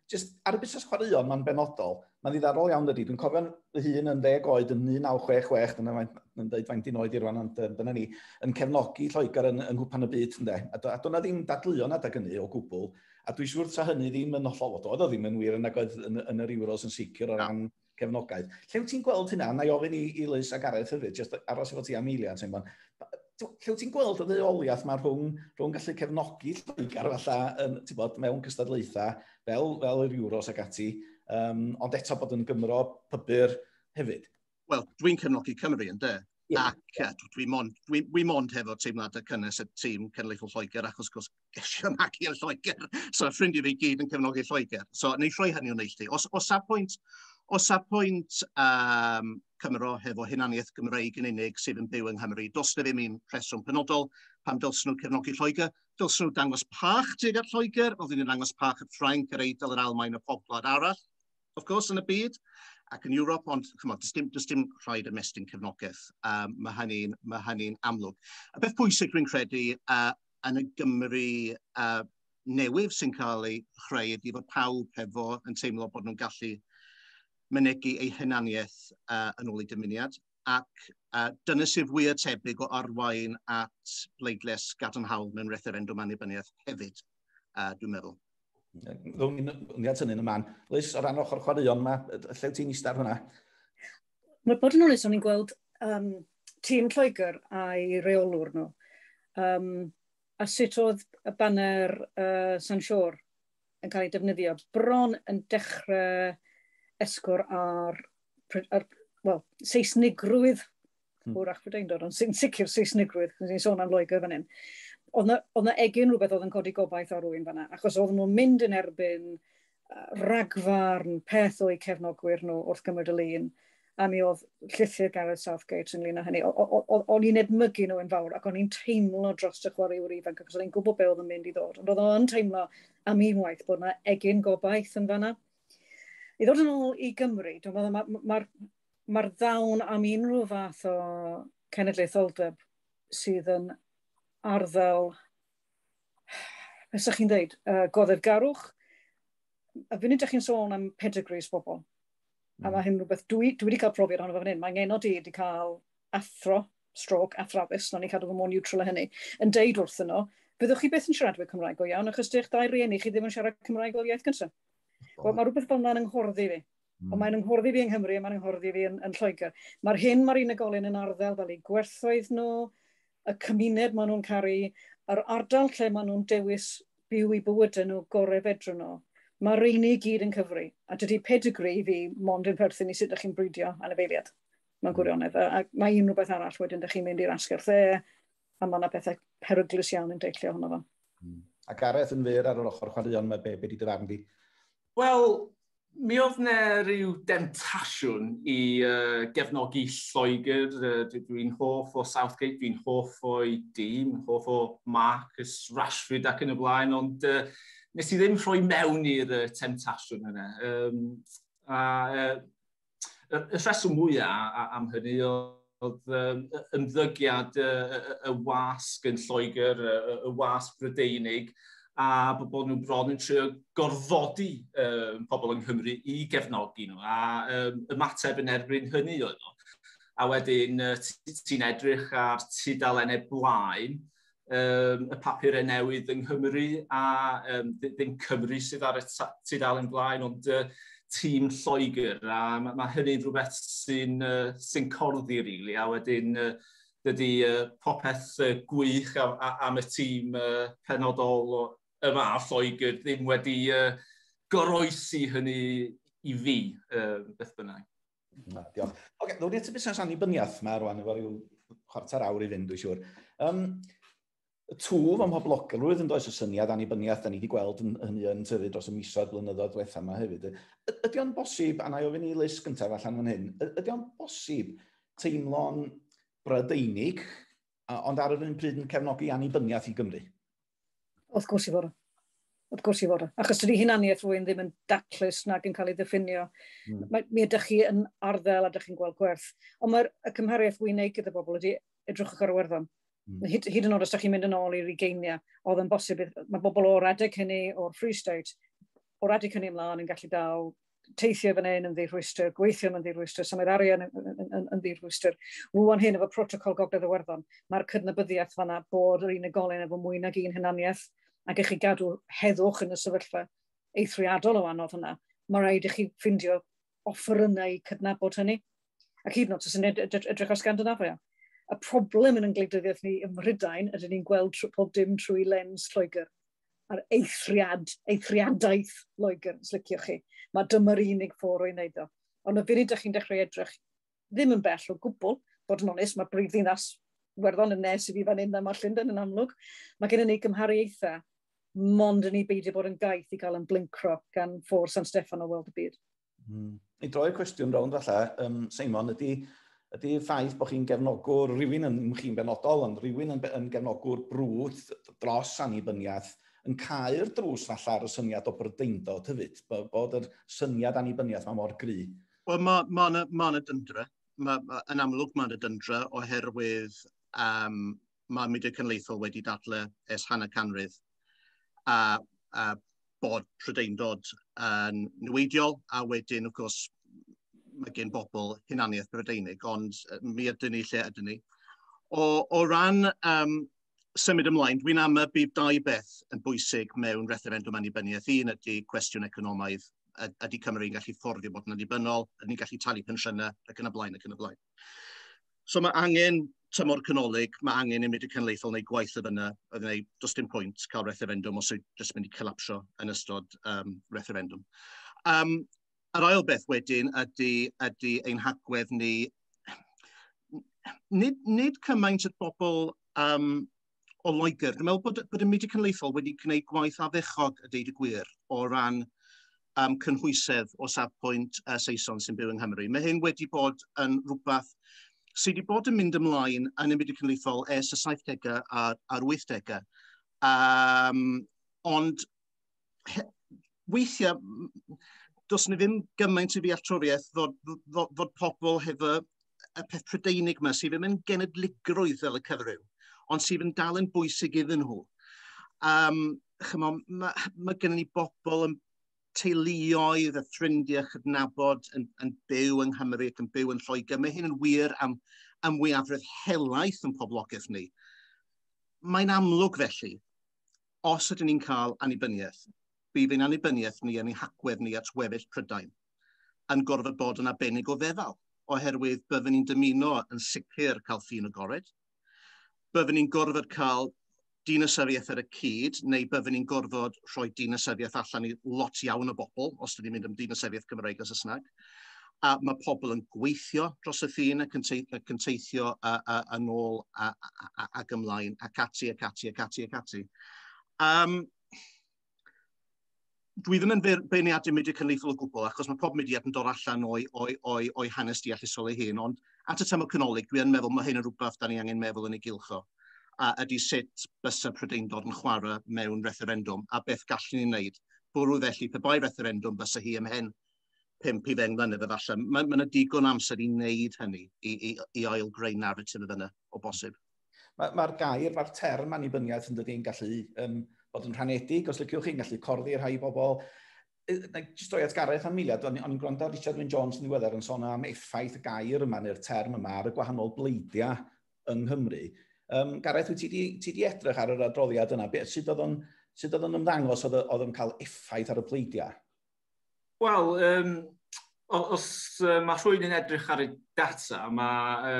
Speaker 1: just ar y busnes chwaraeon mae'n benodol, mae'n ddiddorol iawn dydy. Dwi'n cofio'n fy hun yn 10 oed yn 1966, dyna mae'n yn dweud faint i'n oed i rwan, ond dyna ni, yn cefnogi Lloegr yn Nghwpan y Byd, ynde. A do'na ddim dadleuon adeg hynny o gwbl. A dwi'n siŵr ta hynny ddim yn hollol, oedd o ddim yn wir yn agos yn yr Euros yn sicr o ran cefnogaeth. Lle wyt ti'n gweld hynna? Na i ofyn i Liz a Gareth hefyd, just aros efo ti am eiliad, Simon. Lle wyt ti'n gweld y ddeuoliaeth mae rhwng gallu cefnogi Lloegr falle yn, ti'n bod, mewn cystadlaethau fel yr Euros ac ati, ond eto bod yn Gymro pybyr hefyd?
Speaker 3: Wel, dwi'n cefnogi Cymru yn de. Yeah. Ac dwi mond hefo teimladau cynnes y tîm cenedlaethol Lloegr, achos gwrs ges i magu yn Lloegr. So, ffrindiau fi gyd yn cefnogi Lloegr. So, neu rhoi hynny o neilltu. O safbwynt Cymro hefo hunaniaeth Gymreig yn unig sydd yn byw yng Nghymru, does na ddim un rheswm penodol pam dylsyn nhw cefnogi Lloegr. Dylsyn nhw dangos parch tuag at Lloegr, oedd nhw'n dangos parch at Ffrainc, yr Eidal, yr Almaen a pob gwlad arall, of course, yn y byd ac yn Ewrop, ond chymod, does dim rhaid ymestyn cefnogaeth. Mae hynny'n ma hynny amlwg. Y beth pwysig dwi'n credu, yn y Gymru newydd sy'n cael ei chreu ydy fod pawb hefo yn teimlo bod nhw'n gallu mynegi eu hunaniaeth yn ôl eu dymuniad. Ac dyna sydd fwyaf tebyg o arwain at bleidlais gadarnhaol mewn referendwm annibyniaeth hefyd, dwi'n meddwl.
Speaker 1: Ddown ni at hynny yn y man. Liz, o ran ochr chwaraeon yma, lle ti'n eistedd ar hwnna?
Speaker 2: Mae bod yn onest, o'n i'n gweld tîm Lloegr a'i reolwr nhw. A sut oedd y baner San Siôr yn cael ei defnyddio bron yn dechrau esgor ar, well, Seisnigrwydd, hwrach Prydeindod, ond sy'n sicr Seisnigrwydd, ni'n sôn am Loegr fan hyn. Oedd na egin rhywbeth oedd yn codi gobaith ar rywun fanna, achos oedd nhw'n mynd yn erbyn ragfarn peth o'u cefnogwyr nhw wrth gymryd y lun, a mi oedd llythyr Gareth Southgate ynglyn â hynny. O'n i'n edmygu nhw yn fawr ac o'n i'n teimlo dros y chwaraewyr ifanc achos o'n i'n gwybod be oedd yn mynd i ddod. Ond oedd o'n teimlo am unwaith bod yna egin gobaith yn fanna. I ddod yn ôl i Gymru, dwi'n meddwl mae'r ma ddawn am unrhyw fath o cenedlaetholdeb sydd yn arddel, beth ydych chi'n dweud, goddefgarwch. A funud ydych chi'n sôn am pedigrees bobl. A mae hyn rhywbeth, dwi wedi cael profiad ohono fo fan hyn. Mae ngenod i wedi cael athro, stroke, athrawes, nawn ni cadw fo mor neutral a hynny, yn deud wrthyn nhw, "Byddwch chi byth yn siaradwyr Cymraeg go iawn, achos dych dau rieni chi ddim yn siarad Cymraeg fel iaith gyntaf." Wel, mae rhywbeth fel yna'n nghorddi fi. Ond mae'n nghorddi fi yng Nghymru a mae'n nghorddi fi yn Lloegr. Mae'r hyn mae'r unigolyn yn arddel fel eu gwerthoedd nhw, y cymuned maen nhw'n caru, yr ardal lle maen nhw'n dewis byw i bywydau nhw gorau fedrwn nhw. Mae'r rheini i gyd yn cyfri. A dydy pedigree fi mond yn perthyn i sut ydych chi'n bridio anifeiliaid. Mae'n gwirionedd. A mae unrhyw beth arall wedyn ydych chi'n mynd i'r asgell dde, a mae yna bethau peryglus iawn yn deillio ohono fo.
Speaker 1: A Gareth, yn fyr ar yr ochr chwaraeon, mae be di dy farn di?
Speaker 4: Wel, mi oedd 'na rhyw demtasiwn i gefnogi Lloegr. Dwi'n hoff o Southgate, dwi'n hoff o'i dîm, hoff o Marcus Rashford ac yn y blaen, ond nes i ddim rhoi mewn i'r temtasiwn yna. A y rheswm mwyaf am hynny oedd ymddygiad y wasg yn Lloegr, y wasg Brydeinig, a bod nhw bron yn trio gorfodi pobl yng Nghymru i gefnogi nhw, a ymateb yn erbyn hynny oedd o. A wedyn ti'n edrych ar tudalennau blaen y papurau newydd yng Nghymru, a ddim Cymru sydd ar y tudalen blaen, ond tîm Lloegr, a mae hynny'n rhywbeth sy corddi, really, a wedyn dydy popeth gwych am y tîm penodol yma a Lloegr ddim wedi goroesi hynny i fi, beth bynnag.
Speaker 1: Na, diolch. Oce, ddod i at y busnes annibyniaeth yma rwan, efo rhyw chwarter awr i fynd, dwi'n siŵr. Y twf ym mhoblogrwydd yn does y syniad annibyniaeth, da ni wedi gweld yn, hynny yn tyfu dros y misoedd blynyddoedd diwethaf yma hefyd. Ydy o'n bosib, a na i ofyn i Liz gyntaf allan fan hyn, ydy o'n bosib teimlo'n Brydeinig, ond ar yr un pryd yn cefnogi annibyniaeth i Gymru?
Speaker 2: Wrth gwrs i fod o. Wrth gwrs i fod o. Achos dydy hunaniaeth rhywun ddim yn daclus nag yn cael ei ddiffinio. Mi ydych chi yn arddel a ydych chi'n gweld gwerth. Ond mae'r y cymhariaeth wy'n neud gyda bobl ydy edrychwch ar Iwerddon. Hyd yn oed os ydych chi'n mynd yn ôl i'r ugeiniau, oedd yn bosib, mae bobl o'r adeg hynny, o'r Free State, o'r adeg hynny ymlaen yn gallu dal teithio fan hyn yn ddi-rhwystr, gweithio yn ddi-rhwystr, symud arian yn ddi-rhwystr. Rwan hyn efo protocol Gogledd Iwerddon, mae'r cydnabyddiaeth fanna bod yr unigolyn efo mwy nag un hunaniaeth ac i chi gadw heddwch yn y sefyllfa eithriadol o anodd hynna, mae rhaid i chi ffindio offerynnau i cydnabod hynny. Ac hyd yn oed, os yn edrych ar Scandinavia. Y problem yn gwleidyddiaeth ni ym Mhrydain ydyn ni'n gweld pob dim trwy lens Lloegr a'r eithriadaeth Loegr, os liciwch chi. Mae dyma'r unig ffordd o'i wneud o. Ond y funud ydych chi'n dechrau edrych, ddim yn bell o gwbl, bod yn onest, mae brifddinas Werddon yn nes i fi fan hyn na mae Llundain yn amlwg. Mae gennym ni gymhariaethau mond yn ei beidio bod yn gaeth i gael yn blincro gan ffordd San Steffan o weld y byd.
Speaker 1: I droi'r cwestiwn rownd falle, Seimon, ydy ffaith bod chi'n gefnogwr, rhywun yn, chi'n benodol, ond rhywun yn gefnogwr brwd dros annibyniaeth, yn cau'r drws falle ar y syniad o Brydeindod hefyd, bod yr syniad annibyniaeth mae mor gry?
Speaker 3: Wel, mae ma, ma, ma dyndra. Yn amlwg mae'n dyndra oherwydd Mae mudiad cenedlaethol wedi dadle ers hanner canrif a bod Prydeindod yn niweidiol, a wedyn, wrth gwrs, mae gen bobl hunaniaeth Brydeinig, ond mi ydyn ni lle ydyn ni. O ran symud ymlaen, dwi'n amau bydd dau beth yn bwysig mewn refferendwm annibyniaeth. Un ydy cwestiwn economaidd, ydy Cymru yn gallu fforddio bod yn annibynnol, ydy ni'n gallu talu pensiynau, ac yn y blaen, ac yn y blaen. So mae angen tymor canolig, mae angen i mudiad cenedlaethol wneud gwaith o fyna, neu does dim pwynt cael refferendwm os yw jyst mynd i collapsio yn ystod refferendwm. Yr ail beth wedyn ydy ein hagwedd ni, nid cymaint y bobl o Loegr. Dwi'n meddwl bod y mudiad cenedlaethol wedi gwneud gwaith ardderchog, a deud y gwir, o ran cynhwysedd o safbwynt Saeson sy'n byw yng Nghymru. Mae hyn wedi bod yn rhywbeth sydd wedi bod yn mynd ymlaen yn y mudiad cenedlaethol ers y 70au a'r 80au. Ond weithiau, does ni ddim gymaint o ddealltwriaeth fod pobl hefo y peth Prydeinig yma sydd ddim yn genedligrwydd fel y cyfryw, ond sydd yn dal yn bwysig iddyn nhw. Mae gennym ni bobl yn teuluoedd a ffrindiau chydnabod yn byw yng Nghymru ac yn byw yn Lloegr. Mae hyn yn wir am mwyafrif helaeth yn poblogaeth ni. Mae'n amlwg felly, os ydyn ni'n cael annibyniaeth, bydd ein annibyniaeth ni yn ei hagwedd ni at weddill Prydain yn gorfod bod yn arbennig o feddal, oherwydd byddwn ni'n dymuno yn sicr cael ffin agored, byddwn ni'n gorfod cael dinasyddiaeth ar y cyd, neu byddwn ni'n gorfod rhoi dinasyddiaeth allan i lot iawn o bobl, os ydyn ni'n mynd am dinasyddiaeth Cymraeg a Saesneg. A mae pobl yn gweithio dros y ffin ac yn teithio yn ôl ac ymlaen, ac ati, ac ati, ac ati, ac ati. Dwi ddim yn beirniadu mudiad cenedlaethol o gwbl, achos mae pob mudiad yn dod allan o'i hanes deallusol ei hun, ond at y tymor canolig, dwi yn meddwl mae hyn yn rhywbeth da ni angen meddwl yn ei gylch o, a ydy sut bysa Prydeindod yn chwarae mewn refferendwm, a beth gallwn ni wneud. Bwrw felly, pe bai refferendwm, bysa hi ymhen 5 i 10 mlynedd efallai. Mae yna digon amser i wneud hynny, i ail-greu narratif yna, o bosib.
Speaker 1: Mae'r gair, mae'r term annibyniaeth yn dydy yn gallu bod yn rhanedig, os liciwch chi'n gallu corddi rhai bobl. Jyst droi at Gareth am eiliad, o'n i'n gwrando ar Richard Wyn Jones yn ddiweddar yn sôn am effaith y gair yma neu'r term yma ar y gwahanol bleidiau yng Nghymru. Gareth, wyt ti di edrych ar yr adroddiad yna? Sut oedd o'n ymddangos oedd o'n cael effaith ar y pleidiau?
Speaker 4: Wel, os mae rhywun yn edrych ar y data, mae,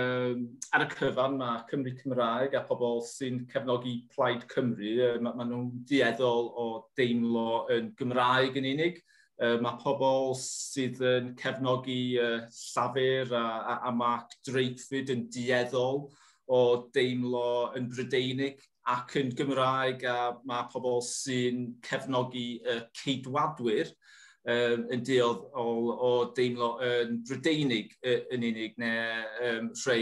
Speaker 4: ar y cyfan mae Cymru Cymraeg a pobl sy'n cefnogi Plaid Cymru, mae nhw'n dueddol o deimlo yn Gymraeg yn unig. Mae pobl sydd yn cefnogi Llafur a Mark Drakeford yn dueddol o deimlo yn Brydeinig ac yn Gymraeg, a mae pobl sy'n cefnogi Ceidwadwyr yn dueddol o deimlo yn Brydeinig yn unig neu rhai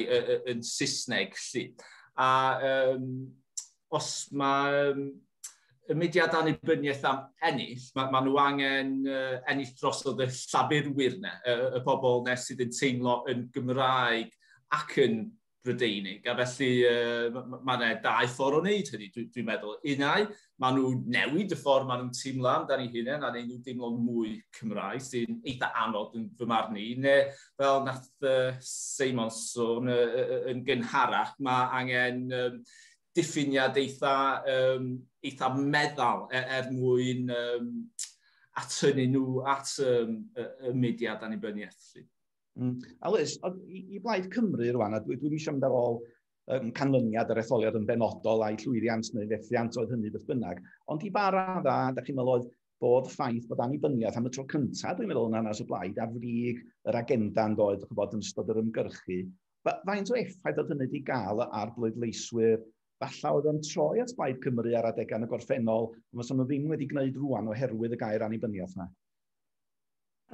Speaker 4: yn Saesneg. A os mae y mudiad annibyniaeth am ennill, ma nhw angen ennill drosodd y Llafurwyr ne, y pobl nes sydd yn teimlo yn Gymraeg ac yn Brydeinig. A felly mae yna dau ffordd o wneud hynny, dwi'n meddwl. Unai, maen nhw'n newid y ffordd maen nhw'n teimlo amdani hunain, a neu nhw'n deimlo mwy Cymraeg, sy'n eitha anodd yn fy marn i. Neu fel nath Seimon sôn yn gynharach, mae angen diffiniad eitha meddal er mwyn atynnu nhw at y mudiad annibyniaeth.
Speaker 1: A Liz, i Blaid Cymru rwan, a dwi'n eisiau mynd ar ôl canlyniad yr etholiad yn benodol a'i llwyddiant neu fethiant oedd hynny beth bynnag, ond i ba raddau, da chi'n meddwl oedd bod y ffaith bod annibyniaeth am y tro cyntaf, dwi'n meddwl yn hanes y blaid, ar frig yr agenda yn doedd, ch'bod, yn ystod yr ymgyrchu. Faint o effaith oedd hynny wedi gael ar bleidleiswyr? Falle oedd yn troi at Blaid Cymru ar adegau yn y gorffennol, ond fysa nhw ddim wedi gwneud rwan oherwydd y gair annibyniaeth yna.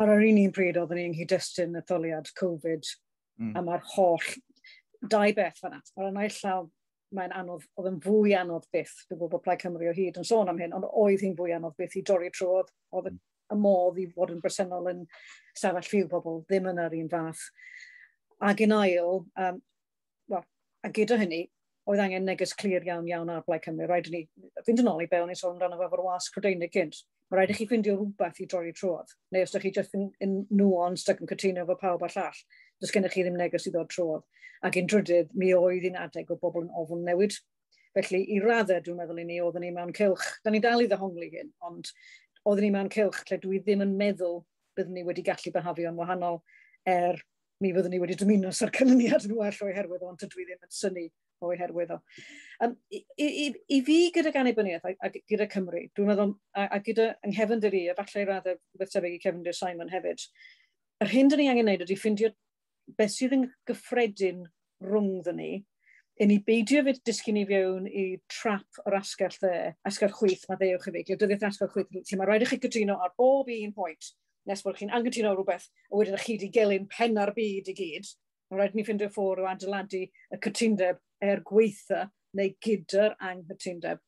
Speaker 2: Ar yr un pryd oeddwn ni yng nghyd-destun etholiad Covid, a mae'r holl dau beth fan'na. Ar y naill llaw, mae'n anodd, oedd yn fwy anodd byth, dwi'n gwybod bod Plaid Cymru o hyd yn sôn am hyn, ond oedd hi'n fwy anodd byth i dorri trwodd, oedd y modd i fod yn bresennol yn stafell fyw pobl ddim yn yr un fath. Ac yn ail, a gyda hynny, Oedd angen neges clir iawn iawn ar Blaid Cymru. Rhaid i ni fynd yn ôl i be o'n i sôn amdano fo efo'r wasg Prydeinig gynt. Mae rhaid i chi ffindio rhywbeth i droi trwodd. Neu os ydych chi jyst yn nuanced ac yn cytuno efo pawb a'r llall, does gennych chi ddim neges i ddod trwodd. Ac yn drydydd, mi oedd un adeg o bobl yn ofn newid. Felly, i raddau, dwi'n meddwl i ni, oeddwn ni mewn cylch. Da ni dal i ddehongli hyn, ond oeddwn ni mewn cylch lle dwi ddim yn meddwl byddwn ni wedi gallu behafio'n wahanol, er mi fyddwn ni wedi dymuno sa'r canlyniad yn well o'i herwydd, ond dydw i ddim yn synnu o'i herwydd o. I fi gyda annibyniaeth a gyda Cymru, dwi'n meddwl, a gyda yng nghefndir i, a falle i raddau rhywbeth tebyg i cefndir Simon hefyd, yr hyn dyn ni angen wneud ydy ffindio beth sydd yn gyffredin rhwngddyn ni, i ni beidio fyd disgyn i fewn i trap yr asgell dde, asgell chwith, mae ddewch i fi, gwleidyddiaeth asgell chwith, lle mae rhaid i chi gytuno ar bob un pwynt, nes bod chi'n anghytuno rhywbeth, a wedyn chi wedi gelyn pen ar byd i gyd. Mae rhaid i ni ffindio ffordd o adeiladu y cytundeb er gweitha neu gyda'r anghytundeb.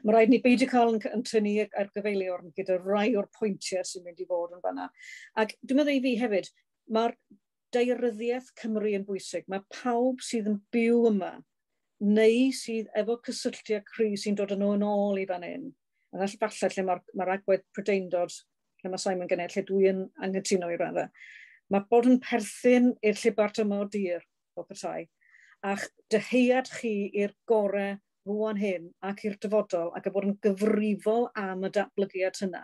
Speaker 2: Mae rhaid ni beidio cael yn tynnu ar gyfeiliorn gyda rai o'r pwyntiau sy'n mynd i fod yn fanna. Ac dwi'n meddwl i fi hefyd, mae'r daearyddiaeth Cymru yn bwysig. Mae pawb sydd yn byw yma, neu sydd efo cysylltiad cry sy'n dod yn ôl yn ôl i fan hyn. A falle lle mae'r agwedd Prydeindod, lle mae Simon gynnau, lle dwi'n anghytuno i raddau. Mae bod yn perthyn i'r llibart yma o dir, o petai, a'ch dyheuad chi i'r gorau rwan hyn ac i'r dyfodol ac y bod yn gyfrifol am y datblygiad hynna.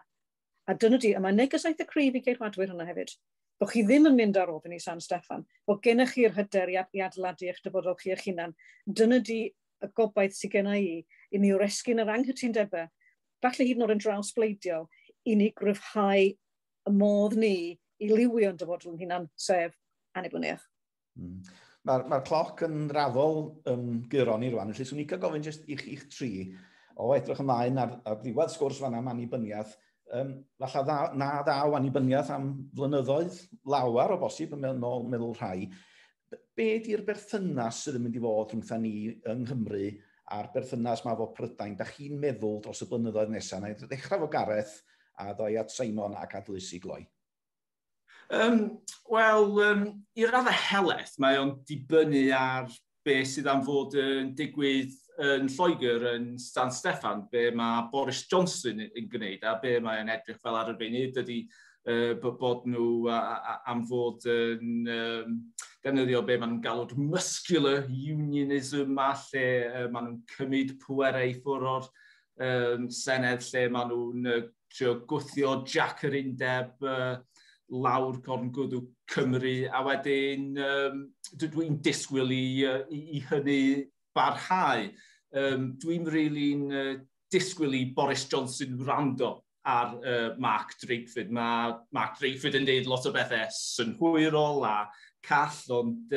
Speaker 2: A dyna di, a mae neges eitha cryf i geidwadwyr hynna hefyd. Bod chi ddim yn mynd ar ofyn i San Steffan, bod gennych chi'r hyder i adeiladu eich dyfodol chi eich hunan. Dyna di y gobaith sydd genna i ni oresgyn yr anghytundebau, falle hyd yn oed yn drawsbleidiol, i ni gryfhau y modd ni i liwio'n dyfodol yn hunan, sef annibyniaeth.
Speaker 1: Mae'r cloc yn raddol guro ni rwan, felly swn i'n cael gofyn jyst i'ch tri, o edrych ymlaen ar ddiwedd sgwrs fan'na am annibyniaeth, falle na ddaw annibyniaeth am flynyddoedd lawer o bosib yn meddwl rhai. Be di'r berthynas sydd yn mynd i fod rhwngtha ni yng Nghymru a'r berthynas ma fo Prydain? Da chi'n meddwl dros y blynyddoedd nesaf? Na i ddechrau fo Gareth a ddoi at Simon ac at Liz i gloi.
Speaker 4: Wel, i raddau helaeth, mae o'n dibynnu ar be sydd am fod yn digwydd yn Lloegr yn San Steffan, be mae Boris Johnson yn gwneud a be mae'n edrych fel ar y funud ydy bod nhw am fod yn defnyddio be maen nhw'n galw'r muscular unionism a lle maen nhw'n cymryd pwerau i ffwrdd o'r Senedd, lle maen nhw'n trio gwthio Jac yr Undeb lawr corn gwddw Cymru, a wedyn dwi'n disgwyl i hynny barhau. Dwi'n really'n disgwyl i Boris Johnson wrando ar Mark Drakeford. Mae Mark Drakeford yn deud lot o bethau synhwyrol a call, ond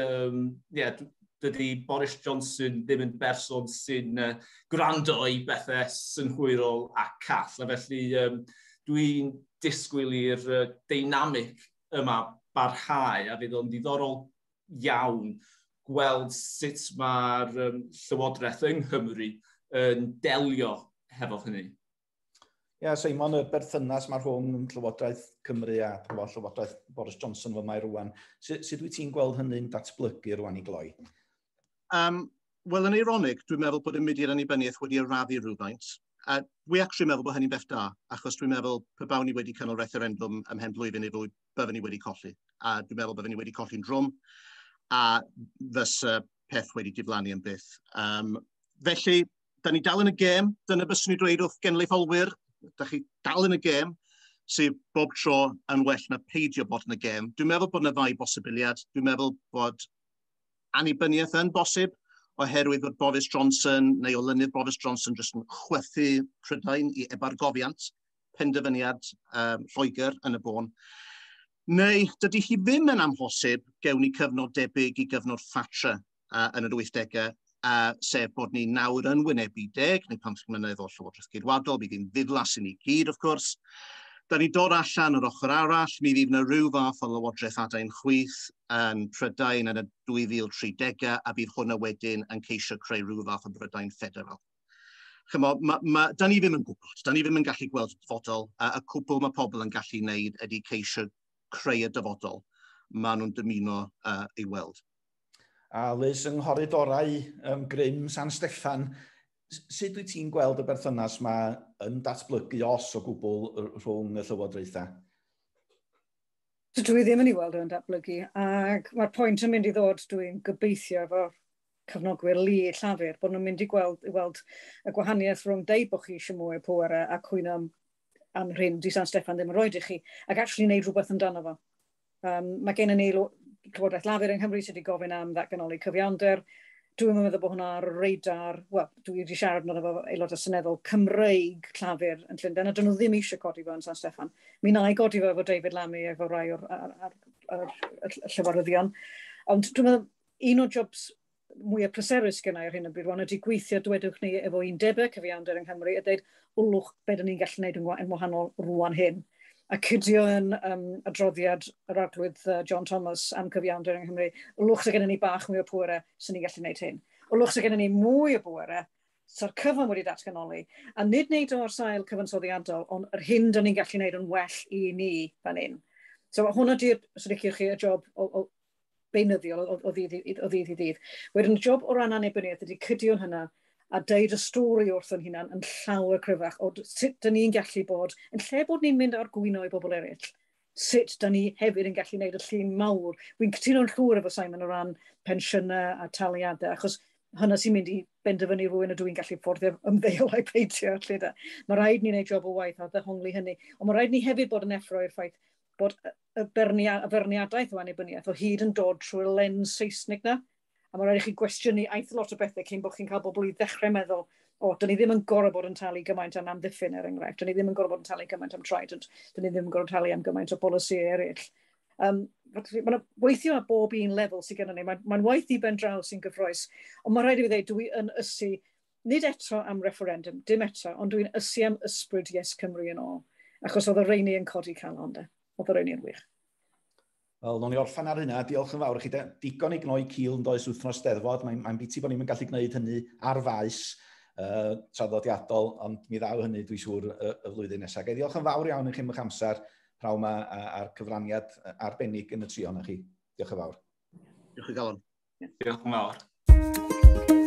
Speaker 4: yeah, dydy Boris Johnson ddim yn berson sy'n gwrando i bethau synhwyrol a call. A felly dwi'n disgwyl i'r deinamig yma barhau, a fydd o'n ddiddorol iawn gweld sut mae'r Llywodraeth yng Nghymru yn delio hefo hynny.
Speaker 1: Ie, yeah, Simon, y berthynas mae rhwng Llywodraeth Cymru a Llywodraeth Boris Johnson fel mae rwan. Sut wyt ti'n gweld hynny'n datblygu rwan i gloi?
Speaker 3: Wel, yn eironig, dwi'n meddwl bod y mudiad annibyniaeth wedi arafu rhywfaint. A dwi actually meddwl bod hynny'n beth da, achos dwi'n meddwl pe bawn ni wedi cynnal referendum ymhen blwyddyn neu fwy, byddwn ni wedi colli. A dwi'n meddwl byddwn ni wedi colli'n drwm, a fysa peth wedi diflannu yn byth. Felly, da ni dal yn y gêm, dyna byswn ni dweud wrth genedlaetholwyr, da chi dal yn y gêm, sydd bob tro yn well na peidio bod yn y gêm. Dwi'n meddwl bod yna ddau bosibiliad. Dwi'n meddwl bod annibyniaeth yn bosib, oherwydd bod Boris Johnson neu olynydd Boris Johnson jyst yn chwythu Prydain i ebargofiant, penderfyniad Lloegr yn y bôn. Neu dydy hi ddim yn amhosib gewn ni cyfnod debyg i gyfnod Thatcher yn yr 80au, sef bod ni nawr yn wynebu 10 neu 15 mlynedd o Llywodraeth Geidwadol, mi fydd ddiflas i ni gyd, wrth gwrs. Da ni dod allan yr ochr arall, mi fydd yna rhyw fath o lywodraeth adain chwith yn Prydain yn y 2030au, a bydd hwnna wedyn yn ceisio creu rhyw fath o Brydain ffederal. Chymod, da ni ddim yn gwybod, da ni ddim yn gallu gweld y dyfodol, a y cwbl mae pobl yn gallu wneud ydy ceisio creu y dyfodol maen nhw'n dymuno ei weld.
Speaker 1: A Liz, yng nghoridorau grym San Steffan, sut wyt ti'n gweld y berthynas yma yn datblygu os o gwbl rhwng y llywodraethau?
Speaker 2: Dwi ddim yn ei weld o'n datblygu, ac mae'r pwynt yn mynd i ddod, dwi'n gobeithio efo cefnogwyr lu Llafur, bod nhw'n mynd i gweld, i weld y gwahaniaeth rhwng deud bod chi eisiau mwy o pwerau a cwyno am hyn di San Steffan ddim yn rhoi i chi, ac actually wneud rhywbeth amdano fo. Mae gen i Llywodraeth Lafur yng Nghymru sydd wedi gofyn am ddatganoli cyfiawnder. Dwi'n meddwl bod hwnna ar y radar, wel, dwi wedi siarad yn efo aelodau seneddol Cymreig Llafur yn Llundain, a dyn nhw ddim eisiau codi fo yn San Steffan. Mi na i godi fo efo David Lammy, efo rai o'r ar llywaryddion. Ond dwi'n meddwl, un o'r jobs mwyaf pleserus gen i ar hyn o bryd rwan ydy gweithio, dwedwch ni, efo undebau cyfiawnder yng Nghymru a dweud, wlwch, be dyn ni'n gallu gwneud yn wahanol rwan hyn. A cydio yn adroddiad yr arglwydd John Thomas am cyfiawnder yng Nghymru, wlwch sydd gennym ni bach mwy o pwerau sy'n ni'n gallu gwneud hyn. Wlwch sydd gennym ni mwy o bwerau, so'r cyfan wedi datganoli. A nid wneud o'r sail cyfansoddiadol, ond yr hyn dyn ni'n gallu gwneud yn well i ni fan hyn. So hwnna di'r, os ydych chi, y job o beunyddiol o ddydd i ddydd. Wedyn, y job o ran annibyniaeth ydy cydio'n hynna a deud y stori wrth yn hunan yn llawer cryfach o sut dyn ni'n gallu bod, yn lle bod ni'n mynd ar gwyno i bobl eraill, sut dyn ni hefyd yn gallu gwneud y llun mawr. Wy'n cytuno'n llwyr efo Simon o ran pensiynau a taliadau, achos hynna sy'n mynd i benderfynu rhywun ydw i'n gallu fforddio ymddeol ai peidio. Lle da. Mae rhaid ni wneud job o waith a ddehongli hynny. Ond mae rhaid ni hefyd bod yn effro i'r ffaith bod y ferniadaeth o annibyniaeth o hyd yn dod trwy'r lens Saesnig na. A mae rhaid i chi gwestiynu aeth lot o bethau cyn bod chi'n cael bobl i ddechrau meddwl, o, dyn ni ddim yn gorfod bod yn talu gymaint am amddiffyn er enghraifft, dyn ni ddim yn gorfod bod yn talu gymaint am Trident, dyn ni ddim yn gorfod talu am gymaint o bolisi eraill. Mae'n weithio ar bob un lefel sydd gennym ni. Mae'n waith i ben draw sy'n gyffrous. Ond mae rhaid i fi ddweud, dwi yn ysu, nid eto am referendum, dim eto, ond dwi'n ysu am ysbryd Yes Cymru yn ôl. Achos oedd y rheini yn codi calon, de. Oedd y rheini yn wych.
Speaker 1: Wel, nawn ni orffan ar hynna. Diolch yn fawr i chi. Digon i gnoi cil yn does wythnos Steddfod. Mae'n biti bod ni'n gallu gwneud hynny ar faes traddodiadol, ond mi ddaw hynny, dwi'n siŵr, y flwyddyn nesaf. Gai ddiolch yn fawr iawn i chi am eich amser prawn yma a'r cyfraniad arbennig yn y tri ohonoch chi. Diolch yn fawr.
Speaker 3: Diolch i galon.
Speaker 4: Diolch yn fawr.